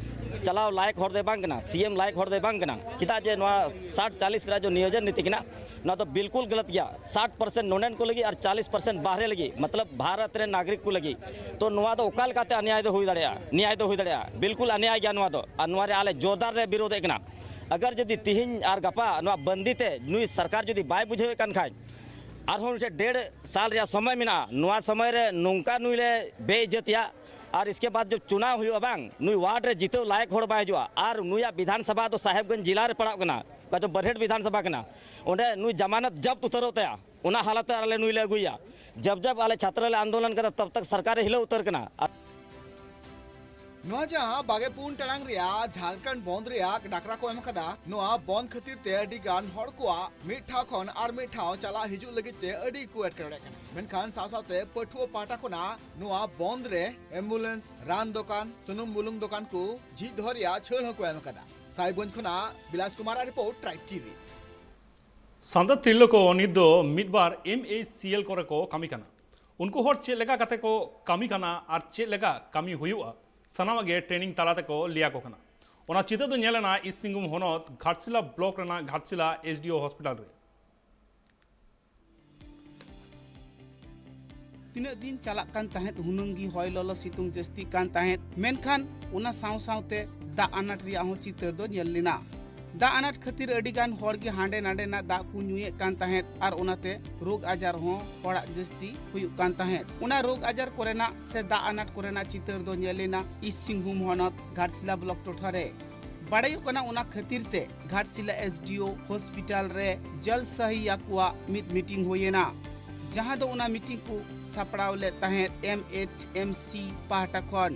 ᱪᱟᱞᱟᱣ ᱞᱟᱭᱚᱠ ᱦᱚᱲ ᱫᱚᱭ ᱵᱟᱝ ᱠᱟᱱᱟ, ᱥᱤ ᱮᱢ ᱞᱟᱭᱚᱠ ᱦᱚᱲ ᱫᱚᱭ ᱵᱟᱝ ᱠᱟᱱᱟ᱾ ᱪᱮᱫᱟᱜ ᱡᱮ ᱱᱚᱣᱟ ᱥᱟᱴ ᱪᱟᱞᱤᱥ ᱨᱮᱭᱟᱜ ᱡᱚ ᱱᱤᱭᱳᱡᱚᱱ ᱱᱤᱛᱤ ᱠᱟᱱᱟ, ᱱᱚᱣᱟ ᱫᱚ ᱵᱤᱞᱠᱩᱞ ᱜᱟᱞᱟᱛ ᱜᱮᱭᱟ᱾ ᱥᱟᱴ ᱯᱟᱨᱥᱮᱱᱴ ᱱᱚᱰᱮᱱ ᱠᱚ ᱞᱟᱹᱜᱤᱫ ᱟᱨ ᱪᱟᱞᱤᱥ ᱯᱟᱨᱥᱮᱱᱴ ᱵᱟᱦᱨᱮ ᱞᱟᱹᱜᱤᱫ, ᱢᱚᱛᱞᱚᱵ ᱵᱷᱟᱨᱚᱛ ᱨᱮᱱ ᱱᱟᱜᱚᱨᱤᱠ ᱠᱚ ᱞᱟᱹᱜᱤᱫ᱾ ᱛᱚ ᱱᱚᱣᱟ ᱫᱚ ᱚᱠᱟ ᱞᱮᱠᱟᱛᱮ ᱟᱱᱭᱟᱭ ᱫᱚ ᱦᱩᱭ ᱫᱟᱲᱮᱭᱟᱜᱼᱟ? ᱱᱮᱭᱟᱭ ᱫᱚ ᱦᱩᱭ ᱫᱟᱲᱮᱭᱟᱜᱼᱟ? ᱵᱤᱞᱠᱩᱞ ᱟᱱᱭᱟᱭ ᱜᱮᱭᱟ ᱱᱚᱣᱟ ᱫᱚ, ᱟᱨ ᱱᱚᱣᱟ ᱨᱮ ᱟᱞᱮ ᱡᱳᱨᱫᱟᱨ ᱞᱮ ᱵᱤᱨᱳᱫᱷᱮᱫ ᱠᱟᱱᱟ᱾ ᱟᱜᱟᱨ ᱡᱩᱫᱤ ᱛᱤᱦᱤᱧ ᱟᱨ ᱜᱟᱯᱟ ᱱᱚᱣᱟ ᱵᱟᱱᱫᱤ ᱛᱮ ᱱᱩᱭ ᱥᱚᱨᱠᱟᱨ ᱡᱩᱫᱤ ᱵᱟᱭ ᱵᱩᱡᱷᱟᱹᱣᱮᱫ ᱠᱟᱱ ᱠᱷᱟᱡ, ᱟᱨᱦᱚᱸ ᱢᱤᱫᱴᱮᱱ ᱰᱮᱲ ᱥᱟᱞ ᱨᱮᱭᱟᱜ ᱥᱚᱢᱚᱭ ᱢᱮᱱᱟᱜᱼᱟ᱾ ᱱᱚᱣᱟ ᱥᱚᱢᱚᱭ ᱨᱮ ᱱᱚᱝᱠᱟ ᱱᱩᱭ ᱞᱮ ᱵᱮᱤᱡᱽᱡᱚᱛᱤᱭᱟ, ᱟᱨ ᱤᱥᱠᱮ ᱵᱟᱫ ᱡᱚᱵ ᱪᱩᱱᱟᱣ ᱦᱩᱭᱩᱜᱼᱟ ᱵᱟᱝ, ᱱᱩᱭ ᱣᱟᱨᱰ ᱨᱮ ᱡᱤᱛᱟᱹᱣ ᱞᱟᱭᱮᱠ ᱦᱚᱲ ᱵᱟᱭ ᱦᱤᱡᱩᱜᱼᱟ, ᱟᱨ ᱱᱩᱭᱟᱜ ᱵᱤᱫᱷᱟᱱ ᱥᱚᱵᱷᱟ ᱫᱚ ᱥᱟᱦᱮᱵᱽᱜᱚᱸᱡᱽ ᱡᱤᱞᱟ ᱨᱮ ᱯᱟᱲᱟᱜ ᱠᱟᱱᱟ, ᱚᱠᱟ ᱫᱚ ᱵᱟᱨᱦᱮᱴ ᱵᱤᱫᱷᱟᱱ ᱥᱚᱵᱷᱟ ᱠᱟᱱᱟ᱾ ᱚᱸᱰᱮ ᱱᱩᱭ ᱡᱟᱢᱟᱱᱚᱛ ᱡᱚᱵᱛ ᱩᱛᱟᱹᱨᱚᱜ ᱛᱟᱭᱟ, ᱚᱱᱟ ᱦᱟᱞᱚᱛ ᱨᱮ ᱟᱞᱮ ᱱᱩᱭ ᱞᱮ ᱟᱹᱜᱩᱭᱟ᱾ ᱡᱚᱵ ᱡᱚᱵ ᱟᱞᱮ ᱪᱷᱟᱛᱨᱚ ᱞᱮ ᱟᱱᱫᱳᱞᱚᱱ ᱠᱟᱫᱟ, ᱛᱚᱵ ᱛᱚᱠ ᱥᱚᱨᱠᱟᱨ ᱨᱮ ᱦᱤᱞᱟᱹᱣ ᱩᱛᱟᱹᱨ ᱠᱟᱱᱟ᱾ ᱟᱨ ᱱᱚᱣᱟ ᱡᱟᱦᱟᱸ ᱵᱟᱜᱮ ᱯᱩᱱ ᱴᱟᱲᱟᱝ ᱨᱮᱭᱟᱜ ᱡᱷᱟᱲᱠᱷᱚᱸᱰ ᱵᱚᱱᱫ ᱨᱮᱭᱟᱜ ᱰᱟᱠᱨᱟ ᱠᱚ ᱮᱢ ᱟᱠᱟᱫᱟ, ᱱᱚᱣᱟ ᱵᱚᱱᱫ ᱠᱷᱟᱹᱛᱤᱨ ᱛᱮ ᱟᱹᱰᱤ ᱜᱟᱱ ᱦᱚᱲ ᱠᱚᱣᱟᱜ ᱢᱤᱫ ᱴᱷᱟᱶ ᱠᱷᱚᱱ ᱟᱨ ᱢᱤᱫ ᱴᱷᱟᱶ ᱪᱟᱞᱟᱜ ᱦᱤᱡᱩᱜ ᱞᱟᱹᱜᱤᱫ ᱛᱮ ᱟᱹᱰᱤ ᱠᱚ ᱮᱴᱠᱮᱴᱚᱬᱮᱜ ᱠᱟᱱᱟ᱾ ᱢᱮᱱᱠᱷᱟᱱ ᱥᱟᱶ ᱥᱟᱶᱛᱮ ᱯᱟᱹᱴᱷᱩᱣᱟᱹ ᱯᱟᱦᱴᱟ ᱠᱷᱚᱱᱟᱜ ᱱᱚᱣᱟ ᱵᱚᱱᱫ ᱨᱮ ᱮᱢᱵᱩᱞᱮᱱᱥ, ᱨᱟᱱ ᱫᱚᱠᱟᱱ, ᱥᱩᱱᱩᱢ ᱵᱩᱞᱩᱝ ᱫᱚᱠᱟᱱ ᱠᱚ ᱡᱷᱤᱡ ᱫᱚᱦᱚ ᱨᱮᱭᱟᱜ ᱪᱷᱟᱹᱲ ᱦᱚᱸᱠᱚ ᱮᱢ ᱟᱠᱟᱫᱟ᱾ ᱥᱟᱭᱵᱚᱱᱡᱽ ᱠᱷᱚᱱᱟᱜ ᱵᱤᱞᱟᱥ ᱠᱩᱢᱟᱨ ᱟᱜ ᱨᱤᱯᱳᱨᱴ, ᱴᱨᱟᱭᱤᱵᱽ ᱴᱤᱵᱷᱤ᱾ ᱥᱟᱱᱛᱟᱲ ᱛᱤᱨᱞᱟᱹ ᱠᱚ ᱱᱤᱛ ᱫᱚ ᱢᱤᱫ ᱵᱟᱨ ᱮᱢ ᱮ ᱥᱤ ᱮᱞ ᱠᱚᱨᱮ ᱠᱚ ᱠᱟᱹᱢᱤ ᱠᱟᱱᱟ᱾ ᱩᱱᱠᱩ ᱦᱚᱲ ᱪᱮᱫ ᱞᱮᱠᱟ ᱠᱟᱛᱮ ᱠᱚ ᱠᱟᱹᱢᱤ ᱠᱟᱱᱟ ᱟᱨ ᱪᱮᱫ ᱞᱮᱠᱟ ᱠᱟᱹᱢᱤ ᱦᱩᱭᱩᱜᱼᱟ, ᱥᱟᱱᱟᱢᱟᱜ ᱜᱮ ᱴᱨᱮᱱᱤᱝ ᱛᱟᱞᱟ ᱛᱮᱠᱚ ᱞᱟᱹᱭ ᱟᱠᱚ ᱠᱟᱱᱟ᱾ ᱚᱱᱟ ᱪᱤᱛᱟᱹᱨ ᱫᱚ ᱧᱮᱞ ᱮᱱᱟ ᱤᱥᱴ ᱥᱤᱝᱵᱷᱩᱢ ᱦᱚᱱᱚᱛ ᱜᱷᱟᱴᱥᱤᱞᱟ ᱵᱞᱚᱠ ᱨᱮᱱᱟᱜ ᱜᱷᱟᱴᱥᱤᱞᱟ ᱮᱥ ᱰᱤ ᱳ ᱦᱚᱥᱯᱤᱴᱟᱞ ᱨᱮ᱾ ᱛᱤᱱᱟᱹᱜ ᱫᱤᱱ ᱪᱟᱞᱟᱜ ᱠᱟᱱ ᱛᱟᱦᱮᱸᱫ, ᱦᱩᱱᱟᱹᱝ ᱜᱮ ᱦᱚᱭ ᱞᱚᱞᱚ ᱥᱤᱛᱩᱝ ᱡᱟᱹᱥᱛᱤᱜ ᱠᱟᱱ ᱛᱟᱦᱮᱸᱫ, ᱢᱮᱱᱠᱷᱟᱱ ᱚᱱᱟ ᱥᱟᱶ ᱥᱟᱶᱛᱮ ᱫᱟᱜ ᱟᱱᱟᱴ ᱨᱮᱭᱟᱜ ᱦᱚᱸ ᱪᱤᱛᱟᱹᱨ ᱫᱚ ᱧᱮᱞ ᱞᱮᱱᱟ᱾ ᱫᱟᱜ ᱟᱱᱟᱴ ᱠᱷᱟᱹᱛᱤᱨ ᱟᱹᱰᱤ ᱜᱟᱱ ᱦᱚᱲ ᱜᱮ ᱦᱟᱸᱰᱮ ᱱᱟᱰᱮᱱᱟᱜ ᱫᱟᱜ ᱠᱚ ᱧᱩᱭᱮᱫ ᱠᱟᱱ ᱛᱟᱦᱮᱸᱫ ᱟᱨ ᱚᱱᱟᱛᱮ ᱨᱳᱜᱽ ᱟᱡᱟᱨ ᱦᱚᱸ ᱦᱚᱲᱟᱜ ᱡᱟᱹᱥᱛᱤ ᱦᱩᱭᱩᱜ ᱠᱟᱱ ᱛᱟᱦᱮᱸᱫ᱾ ᱚᱱᱟ ᱨᱳᱜᱽ ᱟᱡᱟᱨ ᱠᱚᱨᱮᱱᱟᱜ ᱥᱮ ᱫᱟᱜ ᱟᱱᱟᱴ ᱠᱚᱨᱮᱱᱟᱜ ᱪᱤᱛᱟᱹᱨ ᱫᱚ ᱧᱮᱞ ᱞᱮᱱᱟ ᱤᱥᱴ ᱥᱤᱝᱵᱷᱩᱢ ᱦᱚᱱᱚᱛ ᱜᱷᱟᱴᱥᱤᱞᱟ ᱵᱞᱚᱠ ᱴᱚᱴᱷᱟ ᱨᱮ᱾ ᱵᱟᱲᱟᱭᱚᱜ ᱠᱟᱱᱟ, ᱚᱱᱟ ᱠᱷᱟᱹᱛᱤᱨ ᱛᱮ ᱜᱷᱟᱴᱥᱤᱞᱟ ᱮᱥ ᱰᱤ ᱳ ᱦᱚᱥᱯᱤᱴᱟᱞ ᱨᱮ ᱡᱚᱞ ᱥᱟᱦᱤᱭᱟ ᱠᱚᱣᱟᱜ ᱢᱤᱫ ᱢᱤᱴᱤᱝ ᱦᱩᱭᱮᱱᱟ, ᱡᱟᱦᱟᱸ ᱫᱚ ᱚᱱᱟ ᱢᱤᱴᱤᱝ ᱠᱚ ᱥᱟᱯᱲᱟᱣ ᱞᱮᱫ ᱛᱟᱦᱮᱸᱫ ᱮᱢ ᱮᱭᱤᱪ ᱮᱢ ᱥᱤ ᱯᱟᱦᱴᱟ ᱠᱷᱚᱱ᱾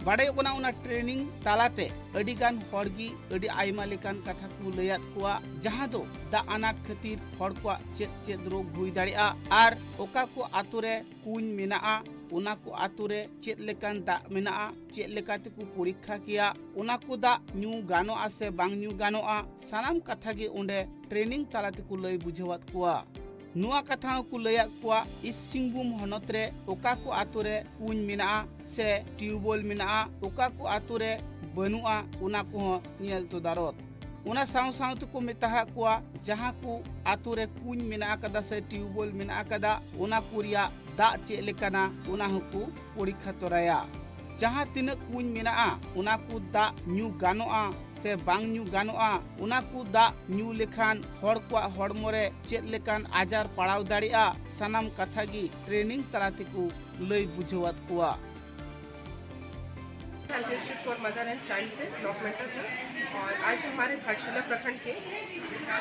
ᱵᱟᱲᱟᱭᱚᱜ ᱠᱟᱱᱟ, ᱚᱱᱟ ᱴᱨᱮᱱᱤᱝ ᱛᱟᱞᱟᱛᱮ ᱟᱹᱰᱤ ᱜᱟᱱ ᱦᱚᱲ ᱜᱮ ᱟᱹᱰᱤ ᱟᱭᱢᱟ ᱞᱮᱠᱟᱱ ᱠᱟᱛᱷᱟ ᱠᱚ ᱞᱟᱹᱭᱟᱫ ᱠᱚᱣᱟ, ᱡᱟᱦᱟᱸ ᱫᱚ ᱫᱟᱜ ᱟᱱᱟᱴ ᱠᱷᱟᱹᱛᱤᱨ ᱦᱚᱲ ᱠᱚᱣᱟᱜ ᱪᱮᱫ ᱪᱮᱫ ᱨᱳᱜᱽ ᱦᱩᱭ ᱫᱟᱲᱮᱭᱟᱜᱼᱟ ᱟᱨ ᱚᱠᱟ ᱠᱚ ᱟᱛᱳ ᱨᱮ ᱠᱩᱧ ᱢᱮᱱᱟᱜᱼᱟ, ᱚᱱᱟ ᱠᱚ ᱟᱛᱳ ᱨᱮ ᱪᱮᱫ ᱞᱮᱠᱟᱱ ᱫᱟᱜ ᱢᱮᱱᱟᱜᱼᱟ, ᱪᱮᱫ ᱞᱮᱠᱟ ᱛᱮᱠᱚ ᱯᱚᱨᱤᱠᱠᱷᱟ ᱠᱮᱭᱟ, ᱚᱱᱟ ᱠᱚ ᱫᱟᱜ ᱧᱩ ᱜᱟᱱᱚᱜᱼᱟ ᱥᱮ ᱵᱟᱝ ᱧᱩ ᱜᱟᱱᱚᱜᱼᱟ, ᱥᱟᱱᱟᱢ ᱠᱟᱛᱷᱟ ᱜᱮ ᱚᱸᱰᱮ ᱴᱨᱮᱱᱤᱝ ᱛᱟᱞᱟ ᱛᱮᱠᱚ ᱞᱟᱹᱭ ᱵᱩᱡᱷᱟᱹᱣᱟᱫ ᱠᱚᱣᱟ᱾ ᱱᱚᱣᱟ ᱠᱟᱛᱷᱟ ᱦᱚᱸᱠᱚ ᱞᱟᱹᱭᱟᱫ ᱠᱚᱣᱟ ᱤᱥᱴ ᱥᱤᱝᱵᱷᱩᱢ ᱦᱚᱱᱚᱛ ᱨᱮ ᱚᱠᱟ ᱠᱚ ᱟᱛᱳ ᱨᱮ ᱠᱩᱧ ᱢᱮᱱᱟᱜᱼᱟ ᱥᱮ ᱴᱤᱭᱩᱵᱚᱭᱮᱞ ᱢᱮᱱᱟᱜᱼᱟ, ᱚᱠᱟ ᱠᱚ ᱟᱛᱳ ᱨᱮ ᱵᱟᱹᱱᱩᱜᱼᱟ, ᱚᱱᱟ ᱠᱚᱦᱚᱸ ᱧᱮᱞ ᱛᱚᱫᱟᱨᱚᱛ᱾ ᱚᱱᱟ ᱥᱟᱶ ᱥᱟᱶ ᱛᱮᱠᱚ ᱢᱮᱛᱟᱦᱟᱫ ᱠᱚᱣᱟ, ᱡᱟᱦᱟᱸ ᱠᱚ ᱟᱛᱳ ᱨᱮ ᱠᱩᱧ ᱢᱮᱱᱟᱜ ᱟᱠᱟᱫᱟ ᱥᱮ ᱴᱤᱭᱩᱵᱚᱭᱮᱞ ᱢᱮᱱᱟᱜ ᱟᱠᱟᱫᱟ, ᱚᱱᱟ ᱠᱚ ᱨᱮᱭᱟᱜ ᱫᱟᱜ ᱪᱮᱫ ᱞᱮᱠᱟᱱᱟ, ᱚᱱᱟ ᱦᱚᱸᱠᱚ ᱯᱚᱨᱤᱠᱠᱷᱟ ᱛᱚᱨᱟᱭᱟ᱾ ᱡᱟᱦᱟᱸ ᱛᱤᱱᱟᱹᱜ ᱠᱩᱧ ᱢᱮᱱᱟᱜᱼᱟ, ᱚᱱᱟ ᱠᱚ ᱫᱟᱜ ᱧᱩ ᱜᱟᱱᱚᱜᱼᱟ ᱥᱮ ᱵᱟᱝ ᱧᱩ ᱜᱟᱱᱚᱜᱼᱟ, ᱚᱱᱟ ᱠᱚ ᱫᱟᱜ ᱧᱩ ᱞᱮᱠᱷᱟᱱ ᱦᱚᱲ ᱠᱚᱣᱟᱜ ᱦᱚᱲᱢᱚ ᱨᱮ ᱪᱮᱫ ᱞᱮᱠᱟᱱ ᱟᱡᱟᱨ ᱯᱟᱲᱟᱣ ᱫᱟᱲᱮᱭᱟᱜᱼᱟ, ᱥᱟᱱᱟᱢ ᱠᱟᱛᱷᱟ ᱜᱮ ᱴᱨᱮᱱᱤᱝ ᱛᱟᱞᱟ ᱛᱮᱠᱚ ᱞᱟᱹᱭ ᱵᱩᱡᱷᱟᱹᱣᱟᱫ ᱠᱚᱣᱟ᱾ Health institute for mother and child से ब्लॉक मेंटर हूँ और आज हमारे घाटशिला प्रखंड के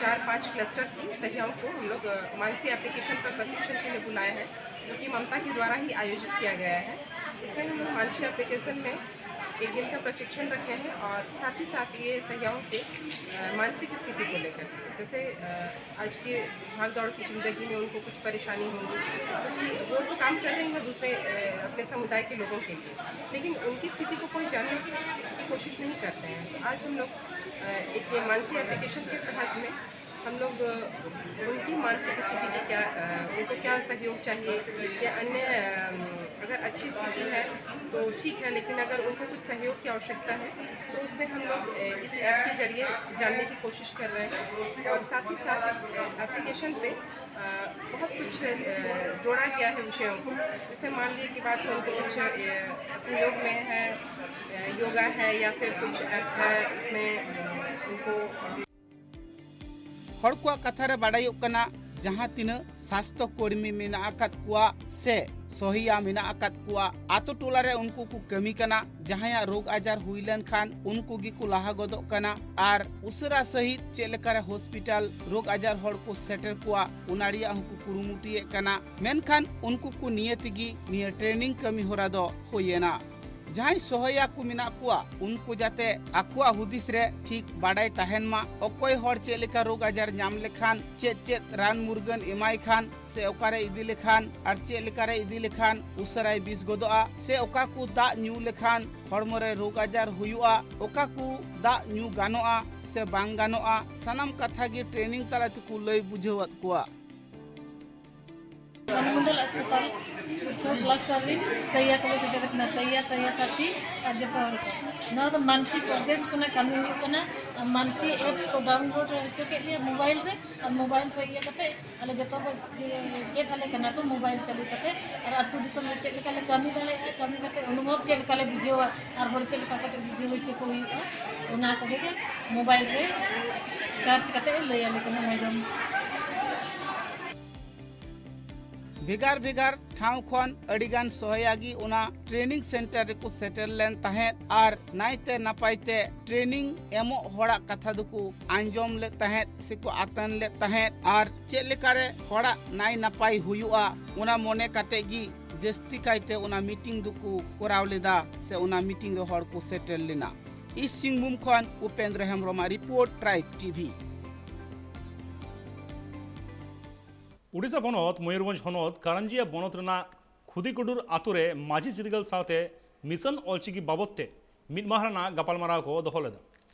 चार पांच क्लस्टर की सहियाओं को हम लोग अ, मानसी एप्लीकेशन पर प्रशिक्षण के लिए बुलाए हैं, जो कि ममता के द्वारा ही आयोजित किया गया है। इसमें हम लोग मानसी एप्लीकेशन में एक दिन का प्रशिक्षण रखे हैं और साथ ही साथ ये सहियाओं के अ, मानसिक स्थिति को लेकर, जैसे अ, आज के भाग दौड़ की ज़िंदगी में उनको कुछ परेशानी होंगी, क्योंकि वो तो काम कर रही हैं दूसरे अ, अपने समुदाय के लोगों के लिए, लेकिन उनकी स्थिति को कोई जानने की कोशिश नहीं करते हैं। तो आज हम लोग अ, एक ये मानसी एप्लीकेशन के तहत में हम लोग अ, उनकी मानसिक स्थिति की क्या अ, उनको क्या सहयोग चाहिए या अन्य अ, अगर अच्छी स्थिति है तो ठीक है, लेकिन अगर उनको कुछ सहयोग की आवश्यकता है तो उसमें हम लोग अ, इस ऐप के जरिए जानने की कोशिश कर रहे हैं और साथ ही साथ इस एप्लीकेशन पे अ, बहुत कुछ अ, जोड़ा गया है विषयों को। जैसे मान लिए की बात है, उनको कुछ अ, सहयोग में है, अ, योगा है या फिर कुछ ऐप है, उसमें अ, उनको अ, ᱦᱚᱲ ᱠᱚᱣᱟᱜ ᱠᱟᱛᱷᱟ ᱨᱮ ᱵᱟᱰᱟᱭᱚᱜ ᱠᱟᱱᱟ, ᱡᱟᱦᱟᱸ ᱛᱤᱱᱟᱹᱜ ᱥᱟᱥᱛᱷᱚ ᱠᱚᱨᱢᱤ ᱢᱮᱱᱟᱜ ᱟᱠᱟᱫ ᱠᱚᱣᱟ ᱥᱮ ᱥᱚᱦᱤᱭᱟ ᱢᱮᱱᱟᱜ ᱟᱠᱟᱫ ᱠᱚᱣᱟ, ᱟᱛᱳ ᱴᱚᱞᱟ ᱨᱮ ᱩᱱᱠᱩ ᱠᱚ ᱠᱟᱹᱢᱤ ᱠᱟᱱᱟ, ᱡᱟᱦᱟᱸᱭᱟᱜ ᱨᱳᱜᱽ ᱟᱡᱟᱨ ᱦᱩᱭ ᱞᱮᱱᱠᱷᱟᱱ ᱩᱱᱠᱩ ᱜᱮᱠᱚ ᱞᱟᱦᱟ ᱜᱚᱫᱚᱜ ᱠᱟᱱᱟ ᱟᱨ ᱩᱥᱟᱹᱨᱟ ᱥᱟᱺᱦᱤᱡ ᱪᱮᱫ ᱞᱮᱠᱟᱨᱮ ᱦᱚᱥᱯᱤᱴᱟᱞ ᱨᱳᱜᱽ ᱟᱡᱟᱨ ᱦᱚᱲ ᱠᱚ ᱥᱮᱴᱮᱨ ᱠᱚᱣᱟ, ᱚᱱᱟ ᱨᱮᱭᱟᱜ ᱦᱚᱸᱠᱚ ᱠᱩᱨᱩᱢᱩᱴᱩᱭᱮᱫ ᱠᱟᱱᱟ᱾ ᱢᱮᱱᱠᱷᱟᱱ ᱩᱱᱠᱩ ᱠᱚ ᱱᱤᱭᱟᱹ ᱛᱮᱜᱮ ᱱᱤᱭᱟᱹ ᱴᱨᱮᱱᱤᱝ ᱠᱟᱹᱢᱤ ᱦᱚᱨᱟ ᱫᱚ ᱦᱩᱭᱮᱱᱟ᱾ ᱡᱟᱦᱟᱸᱭ ᱥᱚᱦᱟᱭᱟ ᱠᱚ ᱢᱮᱱᱟᱜ ᱠᱚᱣᱟ, ᱩᱱᱠᱩ ᱡᱟᱛᱮ ᱟᱠᱚᱣᱟᱜ ᱦᱩᱫᱤᱥ ᱨᱮ ᱴᱷᱤᱠ ᱵᱟᱰᱟᱭ ᱛᱟᱦᱮᱱ ᱢᱟ, ᱚᱠᱚᱭ ᱦᱚᱲ ᱪᱮᱫ ᱞᱮᱠᱟ ᱨᱳᱜᱽ ᱟᱡᱟᱨ ᱧᱟᱢ ᱞᱮᱠᱷᱟᱱ ᱪᱮᱫ ᱪᱮᱫ ᱨᱟᱱ ᱢᱩᱨᱜᱟᱹᱱ ᱮᱢᱟᱭ ᱠᱷᱟᱱ ᱥᱮ ᱚᱠᱟᱨᱮ ᱤᱫᱤ ᱞᱮᱠᱷᱟᱱ ᱟᱨ ᱪᱮᱫ ᱞᱮᱠᱟᱨᱮ ᱤᱫᱤ ᱞᱮᱠᱷᱟᱱ ᱩᱥᱟᱹᱨᱟᱭ ᱵᱮᱥ ᱜᱚᱫᱚᱜᱼᱟ, ᱥᱮ ᱚᱠᱟ ᱠᱚ ᱫᱟᱜ ᱧᱩ ᱞᱮᱠᱷᱟᱱ ᱦᱚᱲᱢᱚ ᱨᱮ ᱨᱳᱜᱽ ᱟᱡᱟᱨ ᱦᱩᱭᱩᱜᱼᱟ, ᱚᱠᱟ ᱠᱚ ᱫᱟᱜ ᱧᱩ ᱜᱟᱱᱚᱜᱼᱟ ᱥᱮ ᱵᱟᱝ ᱜᱟᱱᱚᱜᱼᱟ, ᱥᱟᱱᱟᱢ ᱠᱟᱛᱷᱟ ᱜᱮ ᱴᱨᱮᱱᱤᱝ ᱛᱟᱞᱟ ᱛᱮᱠᱚ ᱞᱟᱹᱭ ᱵᱩᱡᱷᱟᱹᱣᱟᱫ ᱠᱚᱣᱟ᱾ ᱦᱟᱥᱯᱟᱛᱟᱞ ᱩᱛᱛᱚᱨ ᱠᱞᱟᱥᱴᱟᱨ ᱨᱤᱱ ᱥᱟᱹᱭᱭᱟ ᱠᱚᱞᱮ ᱥᱮᱴᱮᱨ ᱟᱠᱟᱱᱟ, ᱥᱟᱹᱭᱭᱟ, ᱥᱟᱹᱭᱭᱟ ᱥᱟᱛᱷᱤ ᱟᱨ ᱡᱚᱛᱚ ᱦᱚᱲ ᱠᱚ᱾ ᱱᱚᱣᱟ ᱫᱚ ᱢᱟᱱᱥᱤ ᱯᱨᱚᱡᱮᱠᱴ ᱠᱷᱚᱱᱟᱜ ᱠᱟᱹᱢᱤ ᱦᱩᱭᱩᱜ ᱠᱟᱱᱟ᱾ ᱟᱨ ᱢᱟᱱᱥᱤ ᱮᱯᱥ ᱠᱚ ᱰᱟᱣᱩᱱᱞᱳᱰ ᱦᱚᱪᱚ ᱠᱮᱫ ᱞᱮᱭᱟ ᱢᱳᱵᱟᱭᱤᱞ ᱨᱮ, ᱟᱨ ᱢᱳᱵᱟᱭᱤᱞ ᱨᱮ ᱤᱭᱟᱹ ᱠᱟᱛᱮ ᱟᱞᱮ ᱡᱚᱛᱚ ᱠᱚ ᱪᱮᱫ ᱟᱞᱮ ᱠᱟᱱᱟ ᱠᱚ ᱢᱳᱵᱟᱭᱤᱞ ᱪᱟᱹᱞᱩ ᱠᱟᱛᱮ᱾ ᱟᱨ ᱟᱹᱛᱩ ᱫᱤᱥᱚᱢ ᱨᱮ ᱪᱮᱫ ᱞᱮᱠᱟ ᱞᱮ ᱠᱟᱹᱢᱤ ᱫᱟᱲᱮᱭᱟᱜᱼᱟ, ᱠᱟᱹᱢᱤ ᱠᱟᱛᱮ ᱚᱱᱩᱵᱷᱚᱵ ᱪᱮᱫ ᱞᱮᱠᱟ ᱞᱮ ᱵᱩᱡᱷᱟᱹᱣᱟ ᱟᱨ ᱦᱚᱲ ᱪᱮᱫ ᱞᱮᱠᱟ ᱠᱟᱛᱮ ᱵᱩᱡᱷᱟᱹᱣ ᱦᱚᱪᱚ ᱠᱚ ᱦᱩᱭᱩᱜᱼᱟ, ᱚᱱᱟ ᱠᱚᱜᱮ ᱢᱳᱵᱟᱭᱤᱞ ᱨᱮ ᱥᱟᱨᱪ ᱠᱟᱛᱮ ᱞᱟᱹᱭ ᱟᱞᱮ ᱠᱟᱱᱟ ᱢᱮᱰᱟᱢ᱾ ᱵᱷᱮᱜᱟᱨ ᱵᱷᱮᱜᱟᱨ ᱴᱷᱟᱶ ᱠᱷᱚᱱ ᱟᱹᱰᱤᱜᱟᱱ ᱥᱚᱦᱟᱭᱟᱜᱤ ᱚᱱᱟ ᱴᱨᱮᱱᱤᱝ ᱥᱮᱱᱴᱟᱨ ᱨᱮᱠᱚ ᱥᱮᱴᱮᱨ ᱞᱮᱱ ᱛᱟᱦᱮᱸᱫ ᱟᱨ ᱱᱟᱭᱛᱮ ᱱᱟᱯᱟᱭ ᱛᱮ ᱴᱨᱮᱱᱤᱝ ᱮᱢᱚᱜ ᱦᱚᱲᱟᱜ ᱠᱟᱛᱷᱟ ᱫᱚᱠᱚ ᱟᱸᱡᱚᱢ ᱞᱮᱫ ᱛᱟᱦᱮᱸᱫ ᱥᱮᱠᱚ ᱟᱛᱟᱱ ᱞᱮᱫ ᱛᱟᱦᱮᱸᱫ ᱟᱨ ᱪᱮᱫ ᱞᱮᱠᱟᱨᱮ ᱦᱚᱲᱟᱜ ᱱᱟᱭ ᱱᱟᱯᱟᱭ ᱦᱩᱭᱩᱜᱼᱟ, ᱚᱱᱟ ᱢᱚᱱᱮ ᱠᱟᱛᱮ ᱜᱮ ᱡᱟᱹᱥᱛᱤ ᱠᱟᱭᱛᱮ ᱚᱱᱟ ᱢᱤᱴᱤᱝ ᱫᱚᱠᱚ ᱠᱚᱨᱟᱣ ᱞᱮᱫᱟ ᱥᱮ ᱚᱱᱟ ᱢᱤᱴᱤᱝ ᱨᱮ ᱦᱚᱲ ᱠᱚ ᱥᱮᱴᱮᱨ ᱞᱮᱱᱟ᱾ ᱤᱥᱴ ᱥᱤᱝᱵᱷᱩᱢ ᱠᱷᱚᱱ ᱩᱯᱮᱱᱫᱨᱚ ᱦᱮᱢᱵᱨᱚᱢᱟᱜ ᱨᱤᱯᱳᱨᱴ, ᱴᱨᱟᱭᱤᱵᱽ ᱴᱤᱵᱷᱤ᱾ ᱳᱰᱤᱥᱟ ᱯᱚᱱᱚᱛ ᱢᱚᱭᱩᱨᱵᱷᱚᱸᱡᱽ ᱦᱚᱱᱚᱛ ᱠᱟᱨᱟᱱᱡᱤᱭᱟ ᱵᱚᱱᱚᱛ ᱨᱮᱱᱟᱜ ᱠᱷᱩᱫᱤᱠᱩᱰᱩᱨ ᱟᱛᱳ ᱨᱮ ᱢᱟᱹᱡᱷᱤ ᱪᱤᱨᱜᱟᱹᱞ ᱥᱟᱶᱛᱮ ᱢᱤᱥᱚᱱ ᱚᱞᱪᱤᱠᱤ ᱵᱟᱵᱚᱛ ᱛᱮ ᱢᱤᱫ ᱢᱟᱦᱟ ᱨᱮᱱᱟᱜ ᱜᱟᱯᱟᱞᱢᱟᱨᱟᱣ ᱠᱚ ᱫᱚᱦᱚ ᱞᱮᱫᱟ᱾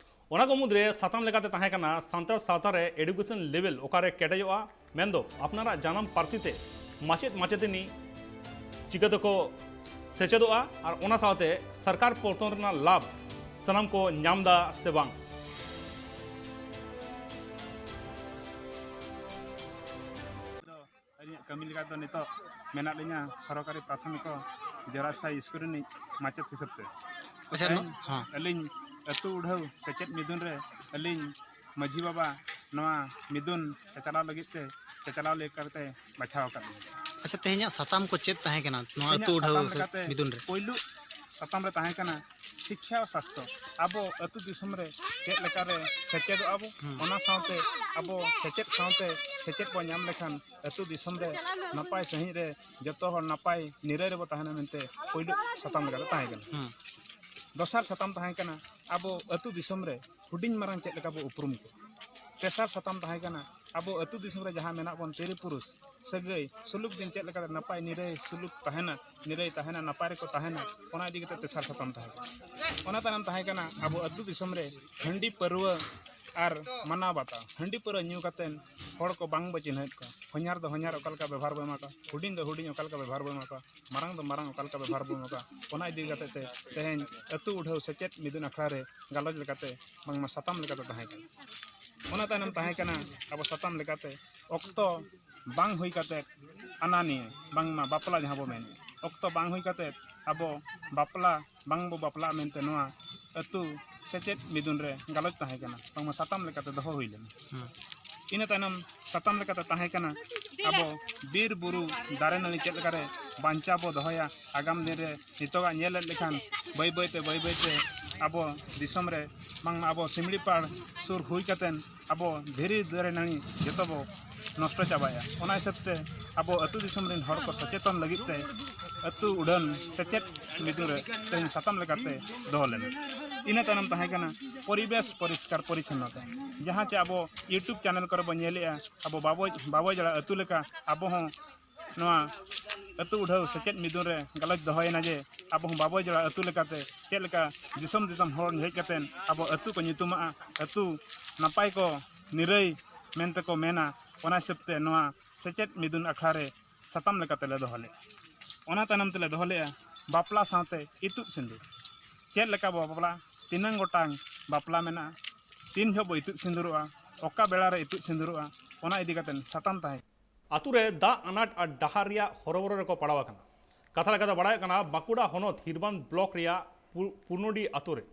ᱚᱱᱟ ᱠᱚ ᱢᱩᱫᱽᱨᱮ ᱥᱟᱛᱟᱢ ᱞᱮᱠᱟᱛᱮ ᱛᱟᱦᱮᱸ ᱠᱟᱱᱟ ᱥᱟᱱᱛᱟᱲ ᱥᱟᱶᱛᱟ ᱨᱮ ᱮᱰᱩᱠᱮᱥᱚᱱ ᱞᱮᱵᱮᱞ ᱚᱠᱟᱨᱮ ᱠᱮᱴᱮᱡᱚᱜᱼᱟ, ᱢᱮᱱᱫᱚ ᱟᱯᱱᱟᱨᱟᱜ ᱡᱟᱱᱟᱢ ᱯᱟᱹᱨᱥᱤ ᱛᱮ ᱢᱟᱪᱮᱫ ᱢᱟᱪᱮᱛᱟᱹᱱᱤ ᱪᱤᱠᱟᱹ ᱛᱮᱠᱚ ᱥᱮᱪᱮᱫᱚᱜᱼᱟ ᱟᱨ ᱚᱱᱟ ᱥᱟᱶᱛᱮ ᱥᱚᱨᱠᱟᱨ ᱯᱚᱨᱛᱚᱱ ᱨᱮᱱᱟᱜ ᱞᱟᱵᱷ ᱥᱟᱱᱟᱢ ᱠᱚ ᱧᱟᱢ ᱮᱫᱟ ᱥᱮ ᱵᱟᱝ᱾ ᱟᱹᱞᱤᱧᱟᱜ ᱠᱟᱹᱢᱤ ᱞᱮᱠᱟ ᱫᱚ ᱱᱤᱛᱚᱜ ᱢᱮᱱᱟᱜ ᱞᱤᱧᱟ ᱥᱚᱨᱠᱟᱨᱤ ᱯᱨᱟᱛᱷᱚᱢᱤᱠᱚ ᱡᱚᱨᱟᱥᱟᱭ ᱥᱠᱩᱞ ᱨᱤᱱᱤᱡ ᱢᱟᱪᱮᱫ ᱦᱤᱥᱟᱹᱵ ᱛᱮ᱾ ᱟᱪᱪᱷᱟ, ᱛᱮᱦᱮᱧ ᱱᱚ- ᱦᱮᱸ᱾ ᱟᱹᱞᱤᱧ ᱟᱹᱛᱩ ᱩᱰᱷᱟᱹᱣ ᱥᱮᱪᱮᱫ ᱢᱤᱫᱩᱱ ᱨᱮ ᱟᱹᱞᱤᱧ ᱢᱟᱹᱡᱷᱤ ᱵᱟᱵᱟ ᱱᱚᱣᱟ ᱢᱤᱫᱩᱱ ᱪᱟᱪᱞᱟᱣ ᱞᱟᱹᱜᱤᱫ ᱛᱮ ᱪᱟᱪᱞᱟᱣ ᱞᱮᱠᱟᱛᱮ ᱵᱟᱪᱷᱟᱣ ᱟᱠᱟᱫ ᱞᱤᱧᱟ᱾ ᱟᱪᱪᱷᱟ, ᱛᱮᱦᱮᱧᱟᱜ ᱥᱟᱛᱟᱢ ᱠᱚ ᱪᱮᱫ ᱛᱟᱦᱮᱸ ᱠᱟᱱᱟ ᱱᱚᱣᱟ ᱟᱹᱛᱩ ᱛᱮᱦᱮᱧᱟᱜ ᱩᱰᱷᱟᱹᱣ ᱥᱟᱛᱟᱢ ᱥᱮ ᱞᱮᱠᱟᱛᱮ ᱢᱤᱫᱩᱱ ᱨᱮ? ᱯᱳᱭᱞᱳ ᱥᱟᱛᱟᱢ ᱨᱮ ᱛᱟᱦᱮᱸ ᱠᱟᱱᱟ ᱥᱤᱠᱠᱷᱟ ᱟᱨ ᱥᱟᱥᱛᱷᱚ᱾ ᱟᱵᱚ ᱟᱹᱛᱩ ᱫᱤᱥᱚᱢ ᱨᱮ ᱪᱮᱫ ᱞᱮᱠᱟᱨᱮ ᱥᱮᱪᱮᱫᱚᱜ ᱟᱵᱚ, ᱦᱩᱸ᱾ ᱚᱱᱟ ᱥᱟᱶᱛᱮ ᱟᱵᱚ ᱥᱮᱪᱮᱫ ᱥᱟᱶᱛᱮ ᱥᱮᱪᱮᱫ ᱵᱚᱱ ᱧᱟᱢ ᱞᱮᱠᱷᱟᱱ ᱟᱹᱛᱩ ᱫᱤᱥᱚᱢ ᱨᱮ ᱱᱟᱯᱟᱭ ᱥᱟᱺᱦᱤᱡ ᱨᱮ ᱡᱚᱛᱚ ᱦᱚᱲ ᱱᱟᱯᱟᱭ ᱱᱤᱨᱟᱹᱭ ᱨᱮᱵᱚ ᱛᱟᱦᱮᱱᱟ ᱢᱮᱱᱛᱮ ᱯᱳᱭᱞᱳ ᱥᱟᱛᱟᱢ ᱞᱮᱠᱟᱛᱮ ᱛᱟᱦᱮᱸ ᱠᱟᱱᱟ᱾ ᱦᱩᱸ᱾ ᱫᱚᱥᱟᱨ ᱥᱟᱛᱟᱢ ᱛᱟᱦᱮᱸ ᱠᱟᱱᱟ ᱟᱵᱚ ᱟᱹᱛᱩ ᱫᱤᱥᱚᱢ ᱨᱮ ᱦᱩᱰᱤᱧ ᱢᱟᱨᱟᱝ ᱪᱮᱫ ᱞᱮᱠᱟ ᱵᱚ ᱩᱯᱨᱩᱢ ᱠᱚᱣᱟ᱾ ᱛᱮᱥᱟᱨ ᱥᱟᱛᱟᱢ ᱛᱟᱦᱮᱸ ᱠᱟᱱᱟ ᱟᱵᱚ ᱟᱹᱛᱩ ᱫᱤᱥᱚᱢ ᱨᱮ ᱡᱟᱦᱟᱸ ᱢᱮᱱᱟᱜ ᱵᱚᱱ ᱛᱤᱨᱤ ᱯᱩᱨᱩᱥ ᱥᱟᱹᱜᱟᱹᱭ ᱥᱩᱞᱩᱠ ᱫᱤᱱ ᱪᱮᱫ ᱞᱮᱠᱟᱛᱮ ᱱᱟᱯᱟᱭ ᱱᱤᱨᱟᱹᱭ ᱥᱩᱞᱩᱠ ᱛᱟᱦᱮᱱᱟ, ᱱᱤᱨᱟᱹᱭ ᱛᱟᱦᱮᱱᱟ, ᱱᱟᱯᱟᱭ ᱨᱮᱠᱚ ᱛᱟᱦᱮᱱᱟ, ᱚᱱᱟ ᱤᱫᱤ ᱠᱟᱛᱮ ᱛᱮᱥᱟᱨ ᱥᱟᱛᱟᱢ ᱛᱟᱦᱮᱸ ᱠᱟᱱᱟ᱾ ᱚᱱᱟ ᱛᱟᱭᱱᱚᱢ ᱛᱟᱦᱮᱸ ᱠᱟᱱᱟ ᱟᱵᱚ ᱟᱹᱛᱩ ᱫᱤᱥᱚᱢ ᱨᱮ ᱦᱟᱺᱰᱤ ᱯᱟᱹᱨᱣᱟᱹ ᱟᱨ ᱢᱟᱱᱟᱣ ᱵᱟᱛᱟᱣ᱾ ᱦᱟᱺᱰᱤ ᱯᱟᱹᱨᱣᱟᱹ ᱧᱩ ᱠᱟᱛᱮ ᱦᱚᱲ ᱠᱚ ᱵᱟᱝ ᱵᱚ ᱪᱤᱱᱦᱟᱹᱣᱮᱫ ᱠᱚᱣᱟ᱾ ᱦᱚᱧᱦᱟᱨ ᱫᱚ ᱦᱚᱧᱦᱟᱨ ᱚᱠᱟ ᱞᱮᱠᱟ ᱵᱮᱵᱚᱦᱟᱨ ᱵᱚ ᱮᱢᱟ ᱠᱚᱣᱟ, ᱦᱩᱰᱤᱧ ᱫᱚ ᱦᱩᱰᱤᱧ ᱚᱠᱟ ᱞᱮᱠᱟ ᱵᱮᱵᱚᱦᱟᱨ ᱵᱚ ᱮᱢᱟ ᱠᱚᱣᱟ, ᱢᱟᱨᱟᱝ ᱫᱚ ᱢᱟᱨᱟᱝ ᱚᱠᱟ ᱞᱮᱠᱟ ᱵᱮᱵᱚᱦᱟᱨ ᱵᱚ ᱮᱢᱟ ᱠᱚᱣᱟ, ᱚᱱᱟ ᱤᱫᱤ ᱠᱟᱛᱮ ᱛᱮ ᱛᱮᱦᱮᱧ ᱟᱹᱛᱩ ᱩᱰᱷᱟᱹᱣ ᱥᱮᱪᱮᱫ ᱢᱤᱫᱩᱱ ᱟᱠᱷᱲᱟ ᱨᱮ ᱜᱟᱞᱚᱪ ᱞᱮᱠᱟᱛᱮ ᱵᱟᱝᱢᱟ ᱥᱟᱛᱟᱢ ᱞᱮᱠᱟᱛᱮ ᱛᱟᱦᱮᱸ ᱠᱟᱱᱟ᱾ ᱚᱱᱟ ᱛᱟᱭᱱᱚᱢ ᱛᱟᱦᱮᱸ ᱠᱟᱱᱟ ᱟᱵᱚ ᱥᱟᱛᱟᱢ ᱞᱮᱠᱟᱛᱮ ᱚᱠᱛᱚ ᱵᱟᱝ ᱦᱩᱭ ᱠᱟᱛᱮ ᱟᱱᱟ ᱱᱤᱭᱟᱹ ᱵᱟᱝᱢᱟ ᱵᱟᱯᱞᱟ ᱡᱟᱦᱟᱸ ᱵᱚ ᱢᱮᱱ, ᱚᱠᱛᱚ ᱵᱟᱝ ᱦᱩᱭ ᱠᱟᱛᱮ ᱟᱵᱚ ᱵᱟᱯᱞᱟ ᱵᱟᱝ ᱵᱚ ᱵᱟᱯᱞᱟᱜ ᱢᱮᱱᱛᱮ ᱱᱚᱣᱟ ᱟᱹᱛᱩ ᱥᱮᱪᱮᱫ ᱢᱤᱫᱩᱱ ᱨᱮ ᱜᱟᱞᱚᱪ ᱛᱟᱦᱮᱸ ᱠᱟᱱᱟ, ᱵᱟᱝᱢᱟ ᱥᱟᱛᱟᱢ ᱞᱮᱠᱟᱛᱮ ᱫᱚᱦᱚ ᱦᱩᱭ ᱞᱮᱱᱟ᱾ ᱦᱮᱸ᱾ ᱤᱱᱟᱹ ᱛᱟᱭᱱᱚᱢ ᱥᱟᱛᱟᱢ ᱞᱮᱠᱟᱛᱮ ᱛᱟᱦᱮᱸ ᱠᱟᱱᱟ ᱟᱵᱚ ᱵᱤᱨ ᱵᱩᱨᱩ ᱫᱟᱨᱮ ᱱᱟᱹᱲᱤ ᱪᱮᱫ ᱞᱮᱠᱟᱨᱮ ᱵᱟᱧᱪᱟᱣ ᱵᱚ ᱫᱚᱦᱚᱭᱟ ᱟᱜᱟᱢ ᱫᱤᱱ ᱨᱮ᱾ ᱱᱤᱛᱚᱜᱟᱜ ᱧᱮᱞᱮᱫ ᱞᱮᱠᱷᱟᱱ ᱵᱟᱹᱭ ᱵᱟᱹᱭᱛᱮ ᱵᱟᱹᱭ ᱵᱟᱹᱭᱛᱮ ᱟᱵᱚ ᱫᱤᱥᱚᱢ ᱨᱮ ᱵᱟᱝᱢᱟ ᱟᱵᱚ ᱥᱤᱢᱲᱤᱯᱟᱲ ᱥᱩᱨ ᱦᱩᱭ ᱠᱟᱛᱮᱱ ᱟᱵᱚ ᱫᱷᱤᱨᱤ ᱫᱟᱨᱮ ᱱᱟᱹᱲᱤ ᱡᱚᱛᱚ ᱵᱚ ᱱᱚᱥᱴᱚ ᱪᱟᱵᱟᱭᱟ᱾ ᱚᱱᱟ ᱦᱤᱥᱟᱹᱵ ᱛᱮ ᱟᱵᱚ ᱟᱹᱛᱩ ᱫᱤᱥᱚᱢ ᱨᱮᱱ ᱦᱚᱲ ᱠᱚ ᱥᱚᱪᱮᱛᱚᱱ ᱞᱟᱹᱜᱤᱫ ᱛᱮ ᱟᱹᱛᱩ ᱩᱰᱷᱟᱹᱱ ᱥᱮᱪᱮᱫ ᱢᱤᱫᱩᱱ ᱨᱮ ᱛᱮᱦᱮᱧ ᱥᱟᱛᱟᱢ ᱞᱮᱠᱟᱛᱮ ᱫᱚᱦᱚ ᱞᱮᱱᱟ᱾ ᱤᱱᱟᱹ ᱛᱟᱭᱱᱚᱢ ᱛᱟᱦᱮᱸ ᱠᱟᱱᱟ ᱯᱚᱨᱤᱵᱮᱥ ᱯᱚᱨᱤᱥᱠᱟᱨ ᱯᱚᱨᱤᱪᱷᱚᱱᱱᱚᱛᱟ, ᱡᱟᱦᱟᱸ ᱪᱮ ᱟᱵᱚ YouTube ᱪᱮᱱᱮᱞ ᱠᱚᱨᱮ ᱵᱚᱱ ᱧᱮᱞᱮᱜᱼᱟ, ᱟᱵᱚ ᱵᱟᱵᱚᱭ ᱵᱟᱵᱚᱭ ᱡᱟᱲᱟ ᱟᱹᱛᱩ ᱞᱮᱠᱟ ᱟᱵᱚ ᱦᱚᱸ ᱱᱚᱣᱟ ᱟᱹᱛᱩ ᱩᱰᱷᱟᱹᱣ ᱥᱮᱪᱮᱫ ᱢᱤᱫᱩᱱ ᱨᱮ ᱜᱟᱞᱚᱪ ᱫᱚᱦᱚᱭᱮᱱᱟ ᱡᱮ ᱟᱵᱚ ᱦᱚᱸ ᱵᱟᱵᱚᱭ ᱡᱟᱲᱟ ᱟᱹᱛᱩ ᱞᱮᱠᱟᱛᱮ ᱪᱮᱫ ᱞᱮᱠᱟ ᱫᱤᱥᱚᱢ ᱫᱤᱥᱚᱢ ᱦᱚᱲ ᱦᱮᱡ ᱠᱟᱛᱮᱱ ᱟᱵᱚ ᱟᱹᱛᱩ ᱠᱚ ᱧᱩᱛᱩᱢᱟᱜᱼᱟ, ᱟᱹᱛᱩ ᱱᱟᱯᱟᱭ ᱠᱚ ᱱᱤᱨᱟᱹᱭ ᱢᱮᱱᱛᱮ ᱠᱚ ᱢᱮᱱᱟ᱾ ᱚᱱᱟ ᱦᱤᱥᱟᱹᱵ ᱛᱮ ᱱᱚᱣᱟ ᱥᱮᱪᱮᱫ ᱢᱤᱫᱩᱱ ᱟᱠᱷᱲᱟ ᱨᱮ ᱥᱟᱛᱟᱢ ᱞᱮᱠᱟᱛᱮ ᱞᱮ ᱫᱚᱦᱚ ᱞᱮᱫᱼᱟ᱾ ᱚᱱᱟ ᱛᱟᱭᱱᱚᱢ ᱛᱮᱞᱮ ᱫᱚᱦᱚ ᱞᱮᱫᱼᱟ ᱵᱟᱯᱞᱟ ᱥᱟᱶᱛᱮ ᱤᱛᱩᱫ ᱥᱤᱸᱫᱩᱨ᱾ ᱪᱮᱫ ᱞᱮᱠᱟ ᱵᱚ ᱵᱟᱯᱞᱟ, ᱛᱤᱱᱟᱹᱝ ᱜᱚᱴᱟᱝ ᱵᱟᱯᱞᱟ ᱢᱮᱱᱟᱜᱼᱟ, ᱛᱤᱱ ᱡᱚᱦᱚᱜ ᱵᱚ ᱤᱛᱩᱫ ᱥᱤᱸᱫᱩᱨᱚᱜᱼᱟ, ᱚᱠᱟ ᱵᱮᱲᱟ ᱨᱮ ᱤᱛᱩᱫ ᱥᱤᱸᱫᱩᱨᱚᱜᱼᱟ, ᱚᱱᱟ ᱤᱫᱤ ᱠᱟᱛᱮ ᱥᱟᱛᱟᱢ ᱛᱟᱦᱮᱸ ᱟᱛᱳ ᱨᱮ ᱫᱟᱜ ᱟᱱᱟᱴ ᱟᱨ ᱰᱟᱦᱟᱨ ᱨᱮᱭᱟᱜ ᱦᱚᱨᱚᱵᱚᱨᱚ ᱨᱮᱠᱚ ᱯᱟᱲᱟᱣ ᱟᱠᱟᱱᱟ᱾ ᱠᱟᱛᱷᱟ ᱞᱮᱠᱟᱛᱮ ᱵᱟᱲᱟᱭᱚᱜ ᱠᱟᱱᱟ, ᱵᱟᱸᱠᱩᱲᱟ ᱦᱚᱱᱚᱛ ᱦᱤᱨᱵᱟᱸᱫᱽ ᱵᱞᱚᱠ ᱨᱮᱭᱟᱜ ᱯᱩ-, ᱯᱩᱨᱱᱚᱰᱤ ᱟᱛᱳ ᱨᱮ᱾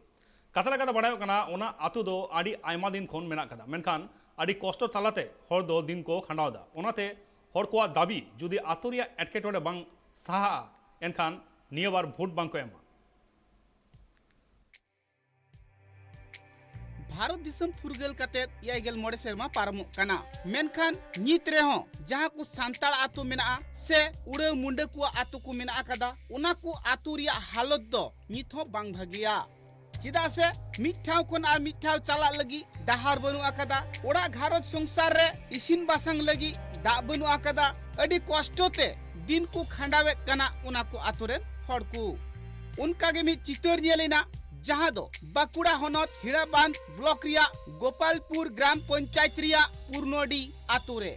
ᱠᱟᱛᱷᱟ ᱞᱮᱠᱟᱛᱮ ᱵᱟᱲᱟᱭᱚᱜ ᱠᱟᱱᱟ, ᱚᱱᱟ ᱟᱛᱳ ᱫᱚ ᱟᱹᱰᱤ ᱟᱭᱢᱟ ᱫᱤᱱ ᱠᱷᱚᱱ ᱢᱮᱱᱟᱜ ᱟᱠᱟᱫᱟ, ᱢᱮᱱᱠᱷᱟᱱ ᱟᱹᱰᱤ ᱠᱚᱥᱴᱚ ᱛᱟᱞᱟᱛᱮ ᱦᱚᱲ ᱫᱚ ᱫᱤᱱ ᱠᱚ ᱠᱷᱟᱸᱰᱟᱣ ᱮᱫᱟ᱾ ᱚᱱᱟᱛᱮ ᱦᱚᱲ ᱠᱚᱣᱟᱜ ᱫᱟᱹᱵᱤ, ᱡᱩᱫᱤ ᱟᱛᱳ ᱨᱮᱭᱟᱜ ᱮᱴᱠᱮᱴᱚᱬᱮ ᱵᱟᱝ ᱥᱟᱦᱟᱜᱼᱟ, ᱮᱱᱠᱷᱟᱱ ᱱᱤᱭᱟᱹ ᱵᱟᱨ ᱵᱷᱳᱴ ᱵᱟᱝ ᱠᱚ ᱮᱢᱟ᱾ ᱵᱷᱟᱨᱚᱛ ᱫᱤᱥᱚᱢ ᱯᱷᱩᱨᱜᱟᱹᱞ ᱠᱟᱛᱮ ᱮᱭᱟᱭ ᱜᱮᱞ ᱢᱚᱬᱮ ᱥᱮᱨᱢᱟ ᱯᱟᱨᱚᱢᱚᱜ ᱠᱟᱱᱟ, ᱢᱮᱱᱠᱷᱟᱱ ᱱᱤᱛ ᱨᱮᱦᱚᱸ ᱡᱟᱦᱟᱸ ᱠᱚ ᱥᱟᱱᱛᱟᱲ ᱟᱛᱳ ᱢᱮᱱᱟᱜᱼᱟ ᱥᱮ ᱩᱲᱟᱹᱣ ᱢᱩᱸᱰᱟᱹ ᱠᱚᱣᱟᱜ ᱟᱛᱳ ᱠᱚ ᱢᱮᱱᱟᱜ ᱟᱠᱟᱫᱟ, ᱚᱱᱟ ᱠᱚ ᱟᱛᱳ ᱨᱮᱭᱟᱜ ᱦᱟᱞᱚᱛ ᱫᱚ ᱱᱤᱛ ᱦᱚᱸ ᱵᱟᱝ ᱵᱷᱟᱹᱜᱤᱭᱟ᱾ ᱪᱮᱫᱟᱜ ᱥᱮ ᱢᱤᱫ ᱴᱷᱟᱶ ᱠᱷᱚᱱ ᱟᱨ ᱢᱤᱫ ᱴᱷᱟᱶ ᱪᱟᱞᱟᱜ ᱞᱟᱹᱜᱤᱫ ᱰᱟᱦᱟᱨ ᱵᱟᱹᱱᱩᱜ ᱟᱠᱟᱫᱟ, ᱚᱲᱟᱜ ᱜᱷᱟᱨᱚᱸᱡᱽ ᱥᱚᱝᱥᱟᱨ ᱨᱮ ᱤᱥᱤᱱ ᱵᱟᱥᱟᱝ ᱞᱟᱹᱜᱤᱫ ᱫᱟᱜ ᱵᱟᱹᱱᱩᱜ ᱟᱠᱟᱫᱟ, ᱟᱹᱰᱤ ᱠᱚᱥᱴᱚ ᱛᱮ ᱫᱤᱱ ᱠᱚ ᱠᱷᱟᱸᱰᱟᱣᱮᱫ ᱠᱟᱱᱟ ᱚᱱᱟ ᱠᱚ ᱟᱛᱳ ᱨᱮᱱ ᱦᱚᱲ ᱠᱚ᱾ ᱚᱱᱠᱟ ᱜᱮ ᱢᱤᱫ ᱪᱤᱛᱟᱹᱨ ᱧᱮᱞ ᱮᱱᱟ, ᱡᱟᱦᱟᱸ ᱫᱚ ᱵᱟᱸᱠᱩᱲᱟ ᱦᱚᱱᱚᱛ ᱦᱤᱲᱟᱵᱟᱸᱫᱽ ᱵᱞᱚᱠ ᱨᱮᱭᱟᱜ ᱜᱳᱯᱟᱞᱯᱩᱨ ᱜᱨᱟᱢ ᱯᱚᱧᱪᱟᱭᱮᱛ ᱨᱮᱭᱟᱜ ᱯᱩᱨᱱᱚᱰᱤ ᱟᱛᱳ ᱨᱮ᱾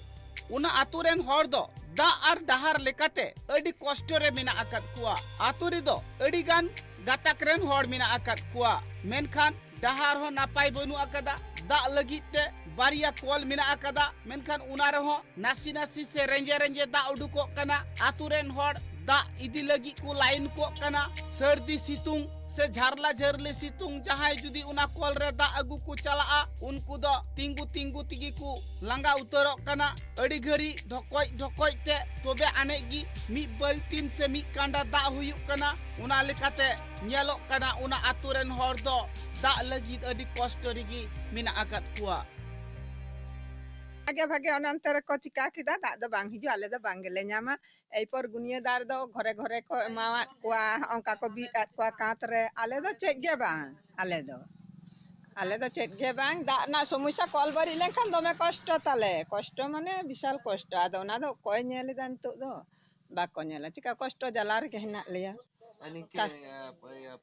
ᱚᱱᱟ ᱟᱛᱳ ᱨᱮᱱ ᱦᱚᱲ ᱫᱚ ᱫᱟᱜ ᱟᱨ ᱰᱟᱦᱟᱨ ᱞᱮᱠᱟᱛᱮ ᱟᱹᱰᱤ ᱠᱚᱥᱴᱚ ᱨᱮ ᱢᱮᱱᱟᱜ ᱟᱠᱟᱫ ᱠᱚᱣᱟ᱾ ᱟᱛᱳ ᱨᱮᱫᱚ ᱟᱹᱰᱤ ᱜᱟᱱ ᱜᱟᱛᱟᱠ ᱨᱮᱱ ᱦᱚᱲ ᱢᱮᱱᱟᱜ ᱟᱠᱟᱫ ᱠᱚᱣᱟ, ᱢᱮᱱᱠᱷᱟᱱ ᱰᱟᱦᱟᱨ ᱦᱚᱸ ᱱᱟᱯᱟᱭ ᱵᱟᱹᱱᱩᱜ ᱟᱠᱟᱫᱟ᱾ ᱫᱟᱜ ᱞᱟᱹᱜᱤᱫ ᱛᱮ ᱵᱟᱨᱭᱟ ᱠᱚᱞ ᱢᱮᱱᱟᱜ ᱟᱠᱟᱫᱟ, ᱢᱮᱱᱠᱷᱟᱱ ᱚᱱᱟ ᱨᱮᱦᱚᱸ ᱱᱟᱥᱮ ᱱᱟᱥᱮ ᱥᱮ ᱨᱮᱸᱡᱮ ᱨᱮᱸᱡᱮ ᱫᱟᱜ ᱩᱰᱩᱠᱚᱜ ᱠᱟᱱᱟ᱾ ᱟᱛᱳ ᱨᱮᱱ ᱦᱚᱲ ᱫᱟᱜ ᱤᱫᱤ ᱞᱟᱹᱜᱤᱫ ᱠᱚ ᱞᱟᱭᱤᱱ ᱠᱚᱜ ᱠᱟᱱᱟ᱾ ᱥᱟᱹᱨᱫᱤ ᱥᱤᱛᱩᱝ ᱥᱮ ᱡᱷᱟᱨᱞᱟ ᱡᱷᱟᱹᱨᱞᱤ ᱥᱤᱛᱩᱝ, ᱡᱟᱦᱟᱸᱭ ᱡᱩᱫᱤ ᱚᱱᱟ ᱠᱚᱞ ᱨᱮ ᱫᱟᱜ ᱟᱹᱜᱩ ᱠᱚ ᱪᱟᱞᱟᱜᱼᱟ, ᱩᱱᱠᱩ ᱫᱚ ᱛᱤᱸᱜᱩ ᱛᱤᱸᱜᱩ ᱛᱮᱜᱮ ᱠᱚ ᱞᱟᱸᱜᱟ ᱩᱛᱟᱹᱨᱚᱜ ᱠᱟᱱᱟ᱾ ᱟᱹᱰᱤ ᱜᱷᱟᱹᱲᱤᱡ ᱰᱷᱚᱠᱚᱡ ᱰᱷᱚᱠᱚᱡ ᱛᱮ ᱛᱚᱵᱮ ᱟᱹᱱᱤᱡ ᱜᱮ ᱢᱤᱫ ᱵᱟᱹᱞᱴᱤᱱ ᱥᱮ ᱢᱤᱫ ᱠᱟᱸᱰᱟ ᱫᱟᱜ ᱦᱩᱭᱩᱜ ᱠᱟᱱᱟ᱾ ᱚᱱᱟ ᱞᱮᱠᱟᱛᱮ ᱧᱮᱞᱚᱜ ᱠᱟᱱᱟ, ᱚᱱᱟ ᱟᱛᱳ ᱨᱮᱱ ᱦᱚᱲ ᱫᱚ ᱫᱟᱜ ᱞᱟᱹᱜᱤᱫ ᱟᱹᱰᱤ ᱠᱚᱥᱴᱚ ᱨᱮᱜᱮ ᱢᱮᱱᱟᱜ ᱟᱠᱟᱫ ᱠᱚᱣᱟ᱾ ᱵᱷᱟᱜᱮ ᱵᱷᱟᱜᱮ ᱚᱱᱮ ᱚᱱᱛᱮ ᱨᱮᱠᱚ ᱪᱤᱠᱟ ᱠᱮᱫᱟ, ᱫᱟᱜ ᱫᱚ ᱵᱟᱝ ᱦᱤᱡᱩᱜᱼᱟ, ᱟᱞᱮ ᱫᱚ ᱵᱟᱝ ᱜᱮᱞᱮ ᱧᱟᱢᱟ᱾ ᱮᱨᱯᱚᱨ ᱜᱩᱱᱤᱭᱟᱹᱫᱟ ᱨᱮᱫᱚ ᱜᱷᱚᱨᱮ ᱜᱷᱚᱨᱮ ᱠᱚ ᱮᱢᱟᱣᱟᱫ ᱠᱚᱣᱟ, ᱚᱱᱠᱟ ᱠᱚ ᱵᱤᱫ ᱟᱫ ᱠᱚᱣᱟ ᱠᱟᱸᱛ ᱨᱮ᱾ ᱟᱞᱮ ᱫᱚ ᱪᱮᱫ ᱜᱮ ᱵᱟᱝ, ᱟᱞᱮ ᱫᱚ, ᱟᱞᱮ ᱫᱚ ᱪᱮᱫ ᱜᱮ ᱵᱟᱝ᱾ ᱫᱟᱜ ᱨᱮᱱᱟᱜ ᱥᱚᱢᱚᱥᱥᱟ, ᱠᱚᱞ ᱵᱟᱹᱲᱤᱡ ᱞᱮᱱᱠᱷᱟᱱ ᱫᱚᱢᱮ ᱠᱚᱥᱴᱚ ᱛᱟᱞᱮ, ᱠᱚᱥᱴᱚ ᱢᱟᱱᱮ ᱵᱤᱥᱟᱞ ᱠᱚᱥᱴᱚ᱾ ᱟᱫᱚ ᱚᱱᱟ ᱫᱚ ᱚᱠᱚᱭ ᱧᱮᱞ ᱮᱫᱟ ᱱᱤᱛᱚᱜ ᱫᱚ? ᱵᱟᱠᱚ ᱧᱮᱞᱟ, ᱪᱮᱠᱟ ᱠᱚᱥᱴᱚ ᱡᱟᱞᱟ ᱨᱮᱜᱮ ᱦᱮᱱᱟᱜ ᱞᱮᱭᱟ᱾ ᱟᱨ ᱱᱤᱝᱠᱟᱹ, ᱠᱟ- ᱤᱭᱟᱹ,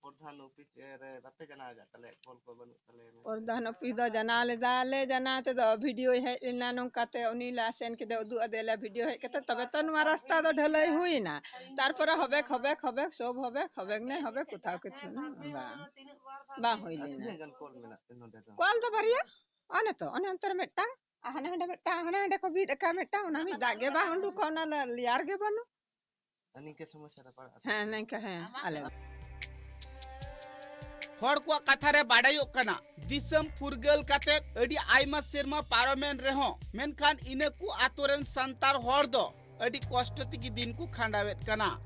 ᱯᱨᱚᱫᱷᱟᱱ ᱚᱯᱷᱤᱥ ᱨᱮ ᱵᱟᱯᱮ ᱡᱟᱱᱟᱣ ᱟᱠᱟᱫ ᱛᱟᱞᱮᱭᱟ, ᱠᱚᱞ ᱠᱚ ᱵᱟᱹᱱᱩᱜ ᱛᱟᱞᱮᱭᱟ ᱢᱮᱱᱛᱮ? ᱯᱨᱚᱫᱷᱟᱱ ᱚᱯᱷᱤᱥ ᱫᱚ ᱡᱟᱱᱟᱣ ᱞᱮᱫᱟ ᱞᱮ, ᱡᱟᱱᱟᱣ ᱛᱮᱫᱚ ᱵᱷᱤᱰᱤᱭᱳᱭ ᱦᱮᱡ ᱞᱮᱱᱟ, ᱱᱚᱝᱠᱟᱛᱮ ᱩᱱᱤ ᱞᱮ ᱟᱥᱮᱱ ᱠᱮᱫᱮ, ᱩᱫᱩᱜ ᱟᱫᱮᱭᱟᱞᱮ ᱵᱷᱤᱰᱤᱭᱳ ᱦᱮᱡ ᱠᱟᱛᱮ, ᱛᱚᱵᱮ ᱛᱚ ᱱᱚᱣᱟ ᱨᱟᱥᱛᱟ ᱫᱚ ᱰᱷᱟᱹᱞᱟᱹᱭ ᱦᱩᱭᱱᱟ᱾ ᱛᱟᱨᱯᱚᱨᱮ ᱦᱚᱵᱮᱠ ᱦᱚᱵᱮᱠ ᱦᱚᱵᱮᱠ, ᱥᱚᱵ ᱦᱚᱵᱮᱠ ᱦᱚᱵᱮᱠ ᱱᱮ ᱦᱚᱵᱮᱠ, ᱠᱚᱛᱷᱟᱣ ᱠᱤᱪᱷᱩ ᱵᱟᱝ, ᱵᱟᱝ ᱦᱩᱭ ᱟᱨ ᱞᱮᱱᱟ᱾ ᱛᱤᱱᱟᱹᱜ ᱜᱟᱱ ᱠᱚᱞ ᱢᱮᱱᱟᱜ ᱛᱮ ᱱᱚᱰᱮ ᱫᱚ? ᱠᱚᱞ ᱫᱚ ᱵᱟᱨᱭᱟ, ᱚᱱᱮ ᱛᱚ, ᱚᱱᱮ ᱚᱱᱛᱮ ᱨᱮ ᱢᱤᱫᱴᱟᱝ, ᱟᱨ ᱦᱟᱱᱮ ᱦᱟᱸᱰᱮ ᱢᱤᱫᱴᱟᱝ, ᱦᱟᱱᱮ ᱦᱟᱸᱰᱮ ᱠᱚ ᱵᱤᱫ ᱟᱠᱟᱫ ᱢᱤᱫᱴᱟᱝ, ᱚᱱᱟ ᱢᱤᱫ ᱫᱟᱜ ᱜᱮ ᱵᱟᱝ ᱩᱰᱩᱠᱚᱜ, ᱚᱱᱟ ᱞᱮᱭᱟᱨ ᱜᱮ ᱵᱟᱹᱱᱩᱜ᱾ ᱟᱨ ᱱᱤᱝᱠᱟᱹ ᱥᱚᱢᱚᱥᱥᱟ ᱨᱮ ᱯᱟᱲᱟᱜ ᱟᱯᱮ? ᱦᱮᱸ, ᱱᱤᱝᱠᱟᱹ, ᱦᱮᱸ, ᱟᱞᱮ᱾ ᱦᱚᱲ ᱠᱚᱣᱟᱜ ᱠᱟᱛᱷᱟ ᱨᱮ ᱵᱟᱰᱟᱭᱚᱜ ᱠᱟᱱᱟ, ᱫᱤᱥᱚᱢ ᱯᱷᱩᱨᱜᱟᱹᱞ ᱠᱟᱛᱮ ᱟᱹᱰᱤ ᱟᱭᱢᱟ ᱥᱮᱨᱢᱟ ᱯᱟᱨᱚᱢᱮᱱ ᱨᱮᱦᱚᱸ, ᱢᱮᱱᱠᱷᱟᱱ ᱤᱱᱟᱹ ᱠᱚ ᱟᱛᱳ ᱨᱮᱱ ᱥᱟᱱᱛᱟᱲ ᱦᱚᱲ ᱫᱚ ᱟᱹᱰᱤ ᱠᱚᱥᱴᱚ ᱛᱮᱜᱮ ᱫᱤᱱ ᱠᱚ ᱠᱷᱟᱸᱰᱟᱣᱮᱫ ᱠᱟᱱᱟ᱾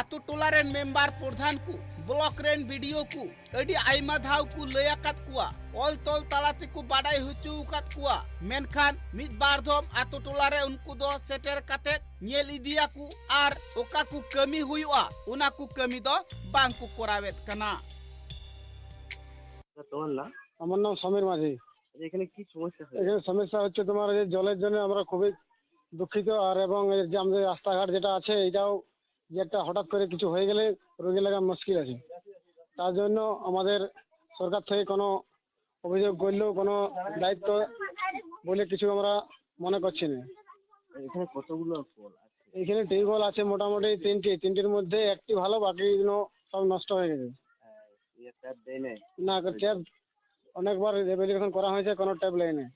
ᱟᱛᱳ ᱴᱚᱞᱟ ᱨᱮᱱ ᱢᱮᱢᱵᱟᱨ, ᱯᱨᱚᱫᱷᱟᱱ ᱠᱚ, ᱵᱞᱚᱠ ᱨᱮᱱ ᱵᱤ ᱰᱤ ᱳ ᱠᱚ ᱟᱹᱰᱤ ᱟᱭᱢᱟ ᱫᱷᱟᱣ ᱠᱚ ᱞᱟᱹᱭ ᱟᱠᱟᱫ ᱠᱚᱣᱟ, ᱚᱞ ᱛᱚᱞ ᱛᱟᱞᱟ ᱛᱮᱠᱚ ᱵᱟᱰᱟᱭ ᱦᱚᱪᱚ ᱟᱠᱟᱫ ᱠᱚᱣᱟ, ᱢᱮᱱᱠᱷᱟᱱ ᱢᱤᱫ ᱵᱟᱨ ᱫᱷᱚᱢ ᱟᱛᱳ ᱴᱚᱞᱟ ᱨᱮ ᱩᱱᱠᱩ ᱫᱚ ᱥᱮᱴᱮᱨ ᱠᱟᱛᱮ ᱧᱮᱞ ᱤᱫᱤᱭᱟᱠᱚ ᱟᱨ ᱚᱠᱟ ᱠᱚ ᱠᱟᱹᱢᱤ ᱦᱩᱭᱩᱜᱼᱟ, ᱚᱱᱟ ᱠᱚ ᱠᱟᱹᱢᱤ ᱫᱚ ᱵᱟᱝ ᱠᱚ ᱠᱚᱨᱟᱣᱮᱫ ᱠᱟᱱᱟ᱾ তোমার নাম? আমার নাম সমীর মাঝি। আচ্ছা, এখানে কি সমস্যা হয়েছে? এখানে সমস্যা হচ্ছে তোমার এই যে জলের জন্য আমরা খুবই দুঃখিত, আর এবং এই যে আমাদের রাস্তাঘাট যেটা আছে, এটাও যে একটা হঠাৎ করে কিছু হয়ে গেলে রোগী লাগা মুশকিল আছে। তার জন্য আমাদের সরকার থেকে কোনো অভিযোগ করলেও কোনো দায়িত্ব বলে কিছু আমরা মনে করছি না। এখানে কতগুলো কল আছে? এখানে টিউবওয়েল আছে মোটামুটি তিনটি, তিনটির মধ্যে একটি ভালো, বাকি সব নষ্ট হয়ে গেছে। হ্যাঁ, ইয়ে ট্যাপ দেয় নাই? না, ট্যাপ অনেকবার রিভ্যালিউশন করা হয়েছে, কোনো ট্যাপ নেই।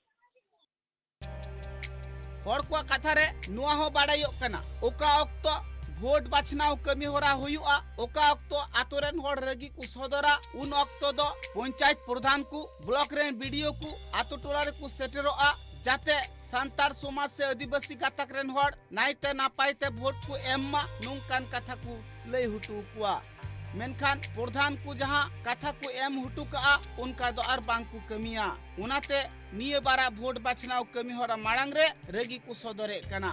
ᱦᱚᱲ ᱠᱚᱣᱟᱜ ᱠᱟᱛᱷᱟ ᱨᱮ ᱱᱚᱣᱟ ᱦᱚᱸ ᱵᱟᱰᱟᱭᱚᱜ ᱠᱟᱱᱟ, ᱚᱠᱟ ᱚᱠᱛᱚ ᱵᱷᱳᱴ ᱵᱟᱪᱷᱱᱟᱣ ᱠᱟᱹᱢᱤ ᱦᱚᱨᱟ ᱦᱩᱭᱩᱜᱼᱟ, ᱚᱠᱟ ᱚᱠᱛᱚ ᱟᱛᱳ ᱨᱮᱱ ᱦᱚᱲ ᱨᱟᱹᱜᱤ ᱠᱚ ᱥᱚᱫᱚᱨᱟ, ᱩᱱ ᱚᱠᱛᱚ ᱫᱚ ᱯᱚᱧᱪᱟᱭᱮᱛ ᱯᱨᱚᱫᱷᱟᱱ ᱠᱚ, ᱵᱞᱚᱠ ᱨᱮᱱ ᱵᱤᱰᱤᱳ ᱠᱚ ᱟᱛᱳ ᱴᱚᱞᱟ ᱨᱮᱠᱚ ᱥᱮᱴᱮᱨᱚᱜᱼᱟ, ᱡᱟᱛᱮ ᱥᱟᱱᱛᱟᱲ ᱥᱚᱢᱟᱡᱽ ᱥᱮ ᱟᱹᱫᱤᱵᱟᱹᱥᱤ ᱜᱟᱛᱟᱠ ᱨᱮᱱ ᱦᱚᱲ ᱱᱟᱭᱛᱮ ᱱᱟᱯᱟᱭ ᱛᱮ ᱵᱷᱳᱴ ᱠᱚ ᱮᱢ ᱢᱟ, ᱱᱚᱝᱠᱟᱱ ᱠᱟᱛᱷᱟ ᱠᱚ ᱞᱟᱹᱭ ᱦᱚᱴᱚ ᱟᱠᱚᱣᱟ᱾ ᱢᱮᱱᱠᱷᱟᱱ ᱯᱨᱚᱫᱷᱟᱱ ᱠᱚ ᱡᱟᱦᱟᱸ ᱠᱟᱛᱷᱟ ᱠᱚ ᱮᱢ ᱦᱚᱴᱚ ᱠᱟᱜᱼᱟ, ᱚᱱᱠᱟ ᱫᱚ ᱟᱨ ᱵᱟᱝ ᱠᱚ ᱠᱟᱹᱢᱤᱭᱟ᱾ ᱚᱱᱟᱛᱮ ᱱᱤᱭᱟᱹ ᱵᱟᱨᱟᱜ ᱵᱷᱳᱴ ᱵᱟᱪᱷᱱᱟᱣ ᱠᱟᱹᱢᱤ ᱦᱚᱨᱟ ᱢᱟᱲᱟᱝ ᱨᱮ ᱨᱟᱹᱜᱤ ᱠᱚ ᱥᱚᱫᱚᱨᱮᱫ ᱠᱟᱱᱟ᱾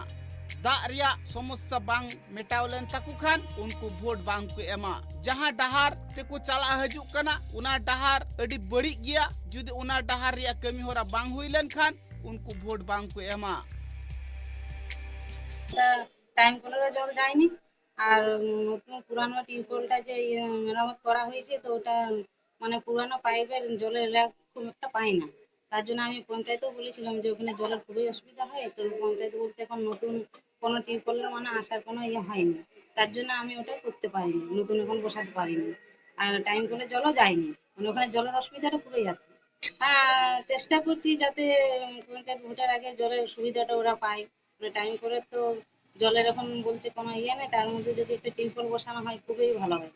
ᱫᱟᱜ ᱨᱮᱭᱟᱜ ᱥᱚᱢᱚᱥᱥᱟ ᱵᱟᱝ ᱢᱮᱴᱟᱣ ᱞᱮᱱ ᱛᱟᱠᱚ ᱠᱷᱟᱱ ᱩᱱᱠᱩ ᱵᱷᱳᱴ ᱵᱟᱝ ᱠᱚ ᱮᱢᱟ᱾ ᱡᱟᱦᱟᱸ ᱰᱟᱦᱟᱨ ᱛᱮᱠᱚ ᱪᱟᱞᱟᱜ ᱦᱤᱡᱩᱜ ᱠᱟᱱᱟ, ᱚᱱᱟ ᱰᱟᱦᱟᱨ ᱟᱹᱰᱤ ᱵᱟᱹᱲᱤᱡ ᱜᱮᱭᱟ᱾ ᱡᱩᱫᱤ ᱚᱱᱟ ᱰᱟᱦᱟᱨ ᱨᱮᱭᱟᱜ ᱠᱟᱹᱢᱤ ᱦᱚᱨᱟ ᱵᱟᱝ ᱦᱩᱭ ᱞᱮᱱᱠᱷᱟᱱ ᱩᱱᱠᱩ ᱵᱷᱳᱴ ᱵᱟᱝ ᱠᱚ ᱮᱢᱟ᱾ তা টাইম কলেরও জল যায়নি। আর নতুন পুরানো টিউবওয়েলটা যে ইয়ে মেরামত করা হয়েছে, তো ওটা মানে পুরানো পাইপের জলের ল্যাক খুব একটা পাই না। তার জন্য আমি পঞ্চায়েতেও বলেছিলাম যে ওখানে জলের খুবই অসুবিধা হয়, তো পঞ্চায়েত বলছে এখন নতুন কোনো টিউবওয়েলের মানে আসার কোনো ইয়ে হয়নি, তার জন্য আমি ওটা করতে পারিনি, নতুন এখন বসাতে পারিনি। আর টাইম কলে জলও যায়নি, মানে ওখানে জলের অসুবিধাটা খুবই আছে। হ্যাঁ, চেষ্টা করছি যাতে পঞ্চায়েত ভোটের আগে জলের সুবিধাটা ওরা পায়। মানে টাইম করে তো জলের এখন বলছে কোনো ইয়ে নেই, তার মধ্যে যদি একটা টিউবওয়েল বসানো হয় খুবই ভালো হয়।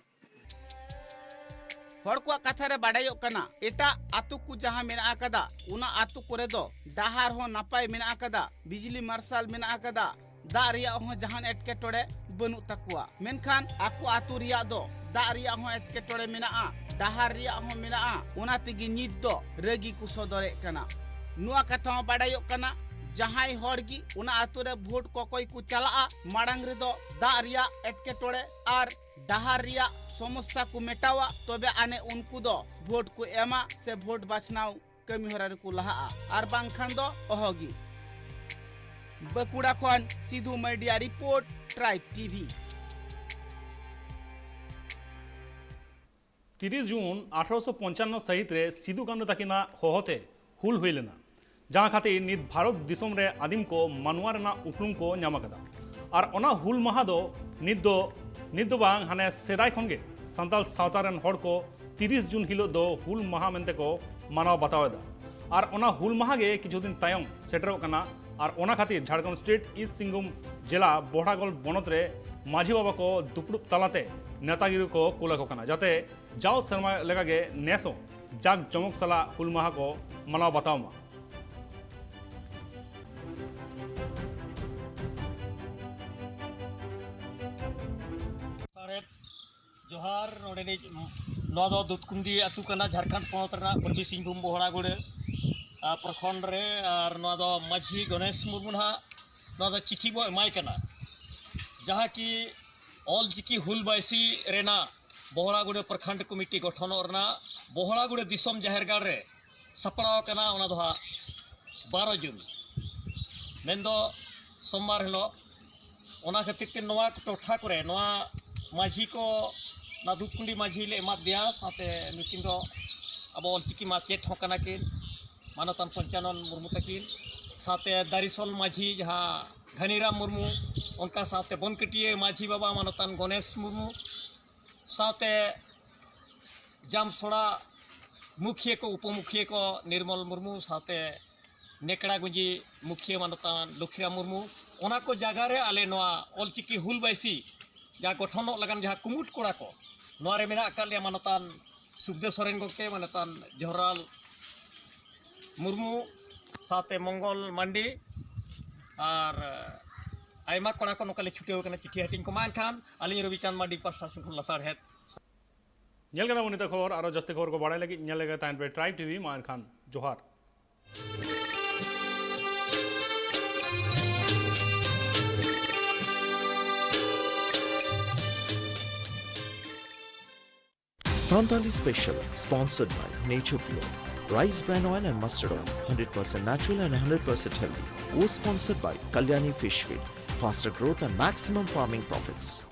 ᱦᱚᱲ ᱠᱚᱣᱟᱜ ᱠᱟᱛᱷᱟ ᱨᱮ ᱵᱟᱰᱟᱭᱚᱜ ᱠᱟᱱᱟ, ᱮᱴᱟᱜ ᱟᱛᱳ ᱠᱚ ᱡᱟᱦᱟᱸ ᱢᱮᱱᱟᱜ ᱟᱠᱟᱫᱟ, ᱚᱱᱟ ᱟᱛᱳ ᱠᱚᱨᱮ ᱫᱚ ᱰᱟᱦᱟᱨ ᱦᱚᱸ ᱱᱟᱯᱟᱭ ᱢᱮᱱᱟᱜ ᱟᱠᱟᱫᱟ, ᱵᱤᱡᱽᱞᱤ ᱢᱟᱨᱥᱟᱞ ᱢᱮᱱᱟᱜ ᱟᱠᱟᱫᱟ, ᱫᱟᱜ ᱨᱮᱭᱟᱜ ᱦᱚᱸ ᱡᱟᱦᱟᱱ ᱮᱴᱠᱮᱴᱚᱬᱮ ᱵᱟᱹᱱᱩᱜ ᱛᱟᱠᱚᱣᱟ᱾ ᱢᱮᱱᱠᱷᱟᱱ ᱟᱠᱚ ᱟᱛᱳ ᱨᱮᱭᱟᱜ ᱫᱚ ᱫᱟᱜ ᱨᱮᱭᱟᱜ ᱦᱚᱸ ᱮᱴᱠᱮᱴᱚᱬᱮ ᱢᱮᱱᱟᱜᱼᱟ, ᱰᱟᱦᱟᱨ ᱨᱮᱭᱟᱜ ᱦᱚᱸ ᱢᱮᱱᱟᱜᱼᱟ᱾ ᱚᱱᱟ ᱛᱮᱜᱮ ᱱᱤᱛ ᱫᱚ ᱨᱟᱹᱜᱤ ᱠᱚ ᱥᱚᱫᱚᱨᱮᱫ ᱠᱟᱱᱟ᱾ ᱱᱚᱣᱟ ᱠᱟᱛᱷᱟ ᱦᱚᱸ ᱵᱟᱰᱟᱭᱚᱜ ᱠᱟᱱᱟ, ᱡᱟᱦᱟᱸᱭ ᱦᱚᱲ ᱜᱮ ᱚᱱᱟ ᱟᱛᱳ ᱨᱮ ᱵᱷᱳᱴ ᱠᱚᱠᱚᱭ ᱠᱚ ᱪᱟᱞᱟᱜᱼᱟ, ᱢᱟᱲᱟᱝ ᱨᱮᱫᱚ ᱫᱟᱜ ᱨᱮᱭᱟᱜ ᱮᱴᱠᱮᱴᱚᱬᱮ ᱟᱨ ᱰᱟᱦᱟᱨ ᱨᱮᱭᱟᱜ ᱥᱚᱢᱚᱥᱥᱟ ᱠᱚ ᱢᱮᱴᱟᱣᱟ, ᱛᱚᱵᱮ ᱟᱱᱮ ᱩᱱᱠᱩ ᱫᱚ ᱵᱷᱳᱴ ᱠᱚ ᱮᱢᱟ ᱥᱮ ᱵᱷᱳᱴ ᱵᱟᱪᱷᱱᱟᱣ ᱠᱟᱹᱢᱤ ᱦᱚᱨᱟ ᱨᱮᱠᱚ ᱞᱟᱦᱟᱜᱼᱟ, ᱟᱨ ᱵᱟᱝᱠᱷᱟᱱ ᱫᱚ ᱚᱦᱚᱜᱮ᱾ ᱵᱟᱸᱠᱩᱲᱟ ᱠᱷᱚᱱ ᱥᱤᱫᱷᱩ ᱢᱟᱹᱨᱰᱤᱭᱟᱜ ᱨᱤᱯᱳᱨᱴ, ᱴᱨᱟᱭᱤᱵᱽ ᱴᱤᱵᱷᱤ᱾ ᱛᱤᱨᱤᱥ ᱡᱩᱱ ᱟᱴᱷᱨᱚᱥᱚ ᱯᱚᱧᱪᱟᱱᱱᱚ ᱥᱟᱹᱦᱤᱛ ᱨᱮ ᱥᱤᱫᱩ ᱠᱟᱹᱱᱦᱩ ᱛᱟᱹᱠᱤᱱᱟᱜ ᱦᱚᱦᱚᱛᱮ ᱦᱩᱞ ᱦᱩᱭ ᱞᱮᱱᱟ᱾ ᱡᱟᱦᱟᱸ ᱠᱷᱟᱹᱛᱤᱨ ᱱᱤᱛ ᱵᱷᱟᱨᱚᱛ ᱫᱤᱥᱚᱢ ᱨᱮ ᱟᱹᱫᱤᱢ ᱠᱚ ᱢᱟᱱᱣᱟ ᱨᱮᱱᱟᱜ ᱩᱯᱨᱩᱢ ᱠᱚ ᱧᱟᱢ ᱟᱠᱟᱫᱟ᱾ ᱟᱨ ᱚᱱᱟ ᱦᱩᱞ ᱢᱟᱦᱟ ᱫᱚ ᱱᱤᱛ ᱫᱚ, ᱱᱤᱛ ᱫᱚ ᱵᱟᱝ, ᱦᱟᱱᱮ ᱥᱮᱫᱟᱭ ᱠᱷᱚᱱ ᱜᱮ ᱥᱟᱱᱛᱟᱲ ᱥᱟᱶᱛᱟ ᱨᱮᱱ ᱦᱚᱲ ᱠᱚ ᱛᱤᱨᱤᱥ ᱡᱩᱱ ᱦᱤᱞᱳᱜ ᱫᱚ ᱦᱩᱞ ᱢᱟᱦᱟ ᱢᱮᱱᱛᱮ ᱠᱚ ᱢᱟᱱᱟᱣ ᱵᱟᱛᱟᱣ ᱮᱫᱟ᱾ ᱟᱨ ᱚᱱᱟ ᱦᱩᱞ ᱢᱟᱦᱟ ᱜᱮ ᱠᱤᱪᱷᱩ ᱫᱤᱱ ᱛᱟᱭᱚᱢ ᱥᱮᱴᱮᱨᱚᱜ ᱠᱟᱱᱟ᱾ ᱟᱨ ᱚᱱᱟ ᱠᱷᱟᱹᱛᱤᱨ ᱡᱷᱟᱲᱠᱷᱚᱸᱰ ᱥᱴᱮᱴ ᱤᱥᱴ ᱥᱤᱝᱵᱷᱩᱢ ᱡᱮᱞᱟ ᱵᱚᱦᱲᱟᱜᱚᱲ ᱵᱚᱱᱚᱛ ᱨᱮ ᱢᱟᱹᱡᱷᱤ ᱵᱟᱵᱟ ᱠᱚ ᱫᱩᱯᱲᱩᱵ ᱛᱟᱞᱟᱛᱮ ᱱᱮᱛᱟᱜᱤᱨᱤ ᱠᱚ ᱠᱩᱞ ᱟᱠᱚ ᱠᱟᱱᱟ, ᱡᱟᱛᱮ ᱡᱟᱣ ᱥᱮᱨᱢᱟ ᱞᱮᱠᱟᱜᱮ ᱱᱮᱥ ᱦᱚᱸ ᱡᱟᱠ ᱡᱚᱢᱚᱠ ᱥᱟᱞᱟᱜ ᱦᱩᱞ ᱢᱟᱦᱟ ᱠᱚ ᱢᱟᱱᱟᱣ ᱵᱟᱛᱟᱣ ᱢᱟ᱾ ᱥᱟᱨᱮᱛ ᱡᱚᱦᱟᱨ᱾ ᱱᱚᱰᱮᱱᱤᱡ, ᱱᱚᱣᱟ ᱫᱚ ᱫᱩᱛᱠᱩᱱᱫᱤ ᱟᱹᱛᱩ ᱠᱟᱱᱟ, ᱡᱷᱟᱲᱠᱷᱚᱸᱰ ᱯᱚᱱᱚᱛ ᱨᱮᱱᱟᱜ ᱯᱩᱨᱵᱤ ᱥᱤᱝᱵᱷᱩᱢ ᱵᱚᱦᱲᱟᱜᱚᱲ, ᱟ, ᱯᱨᱚᱠᱷᱚᱸᱰ ᱨᱮ᱾ ᱟᱨ ᱱᱚᱣᱟ ᱫᱚ ᱢᱟᱹᱡᱷᱤ ᱜᱚᱱᱮᱥ ᱢᱩᱨᱢᱩ ᱱᱟᱦᱟᱜ ᱱᱚᱣᱟ ᱫᱚ ᱪᱤᱴᱷᱤ ᱵᱚ ᱮᱢᱟᱭ ᱠᱟᱱᱟ, ᱡᱟᱦᱟᱸ ᱠᱤ ᱚᱞ ᱪᱤᱠᱤ ᱦᱩᱞ ᱵᱟᱭᱥᱤ ᱨᱮᱱᱟᱜ ᱵᱚᱦᱲᱟᱜᱚᱲ ᱯᱨᱚᱠᱷᱚᱸᱰ ᱠᱚᱢᱤᱴᱤ ᱜᱚᱴᱷᱚᱱᱚᱜ ᱨᱮᱱᱟᱜ ᱵᱚᱦᱲᱟᱜᱚᱲ ᱫᱤᱥᱚᱢ ᱡᱟᱦᱮᱨ ᱜᱟᱲ ᱨᱮ ᱥᱟᱯᱲᱟᱣ ᱟᱠᱟᱱᱟ᱾ ᱚᱱᱟ ᱫᱚ ᱦᱟᱸᱜ ᱵᱟᱨᱚ ᱡᱩᱱ, ᱢᱮᱱᱫᱚ ᱥᱳᱢᱵᱟᱨ ᱦᱤᱞᱳᱜ᱾ ᱚᱱᱟ ᱠᱷᱟᱹᱛᱤᱨ ᱛᱮ ᱱᱚᱣᱟ ᱴᱚᱴᱷᱟ ᱠᱚᱨᱮ ᱱᱚᱣᱟ ᱢᱟᱹᱡᱷᱤ ᱠᱚ, ᱚᱱᱟ ᱫᱩᱫᱷᱠᱩᱸᱰᱤ ᱢᱟᱹᱡᱷᱤ ᱞᱮ ᱮᱢᱟᱫ ᱫᱮᱭᱟ, ᱥᱟᱶᱛᱮ ᱱᱩᱠᱤᱱ ᱫᱚ ᱟᱵᱚ ᱚᱞᱪᱤᱠᱤ ᱢᱟᱪᱮᱫ ᱦᱚᱸ ᱠᱟᱱᱟ ᱠᱤᱱ, ᱢᱟᱱᱚᱛᱟᱱ ᱯᱚᱧᱪᱟᱱᱚᱱ ᱢᱩᱨᱢᱩ ᱛᱟᱹᱠᱤᱱ, ᱥᱟᱶᱛᱮ ᱫᱟᱨᱤᱥᱚᱞ ᱢᱟᱹᱡᱷᱤ ᱡᱟᱦᱟᱸ ᱜᱷᱟᱱᱤᱨᱟᱢ ᱢᱩᱨᱢᱩ, ᱚᱱᱠᱟ ᱥᱟᱶᱛᱮ ᱵᱚᱱᱠᱟᱹᱴᱤᱭᱟᱹ ᱢᱟᱹᱡᱷᱤ ᱵᱟᱵᱟ ᱢᱟᱱᱚᱛᱟᱱ ᱜᱚᱱᱮᱥ ᱢᱩᱨᱢᱩ, ᱥᱟᱶᱛᱮ ᱡᱟᱢᱥᱚᱲᱟ ᱢᱩᱠᱷᱤᱭᱟᱹ ᱠᱚ, ᱩᱯᱚᱢᱩᱠᱷᱤᱭᱟᱹ ᱠᱚ ᱱᱤᱨᱢᱚᱞ ᱢᱩᱨᱢᱩ, ᱥᱟᱶᱛᱮ ᱱᱮᱠᱲᱟ ᱜᱩᱸᱡᱤ ᱢᱩᱠᱷᱤᱭᱟᱹ ᱢᱟᱱᱚᱛᱟᱱ ᱞᱚᱠᱷᱤᱨᱟᱢ ᱢᱩᱨᱢᱩ, ᱚᱱᱟ ᱠᱚ ᱡᱟᱭᱜᱟ ᱨᱮ ᱟᱞᱮ ᱱᱚᱣᱟ ᱚᱞᱪᱤᱠᱤ ᱦᱩᱞ ᱵᱟᱭᱥᱤ ᱡᱟᱦᱟᱸ ᱜᱚᱴᱷᱚᱱᱚᱜ ᱞᱟᱜᱟᱱ ᱡᱟᱦᱟᱸ ᱠᱩᱢᱩᱴ ᱠᱚᱲᱟ ᱠᱚ, ᱱᱚᱣᱟ ᱨᱮ ᱢᱮᱱᱟᱜ ᱟᱠᱟᱫ ᱞᱮᱭᱟ ᱢᱟᱱᱚᱛᱟᱱ ᱥᱩᱠᱫᱮᱣ ᱥᱚᱨᱮᱱ ᱜᱚᱢᱠᱮ, ᱢᱟᱱᱚᱛᱟᱱ ᱡᱚᱦᱚᱨᱞᱟᱞ ᱢᱩᱨᱢᱩ, ᱥᱟᱶᱛᱮ ᱢᱚᱝᱜᱚᱞ ᱢᱟᱱᱰᱤ, ᱟᱨ ᱟᱭᱢᱟ ᱠᱚᱲᱟ ᱠᱚ ᱱᱚᱝᱠᱟ ᱞᱮ ᱪᱷᱩᱴᱟᱹᱣ ᱟᱠᱟᱱᱟ ᱪᱤᱴᱷᱤ ᱦᱟᱹᱴᱤᱧ ᱠᱚ᱾ ᱢᱟ ᱮᱱᱠᱷᱟᱱ ᱟᱹᱞᱤᱧ ᱨᱚᱵᱤᱪᱟᱸᱫᱽ ᱢᱟᱱᱰᱤ ᱯᱟᱥᱴᱟ ᱥᱮᱱ ᱠᱷᱚᱱ ᱞᱟᱥᱟᱲᱦᱮᱫ᱾ ᱧᱮᱞ ᱠᱮᱫᱟ ᱵᱚᱱ ᱱᱤᱛᱚᱜ ᱠᱷᱚᱵᱚᱨ᱾ ᱟᱨᱚ ᱡᱟᱹᱥᱛᱤ ᱠᱷᱚᱵᱚᱨ ᱠᱚ ᱵᱟᱲᱟᱭ ᱞᱟᱹᱜᱤᱫ ᱧᱮᱞ ᱞᱮᱜᱮ ᱛᱟᱦᱮᱱ ᱯᱮ ᱴᱨᱟᱭᱤᱵᱽ ᱴᱤᱵᱷᱤ᱾ ᱢᱟ ᱮᱱᱠᱷᱟᱱ ᱡᱚᱦᱟᱨ᱾ Santali Special, sponsored by Nature Pure, rice bran oil and mustard oil, hundred percent natural and hundred percent healthy. Co-sponsored by Kalyani Fish Feed, faster growth and maximum farming profits.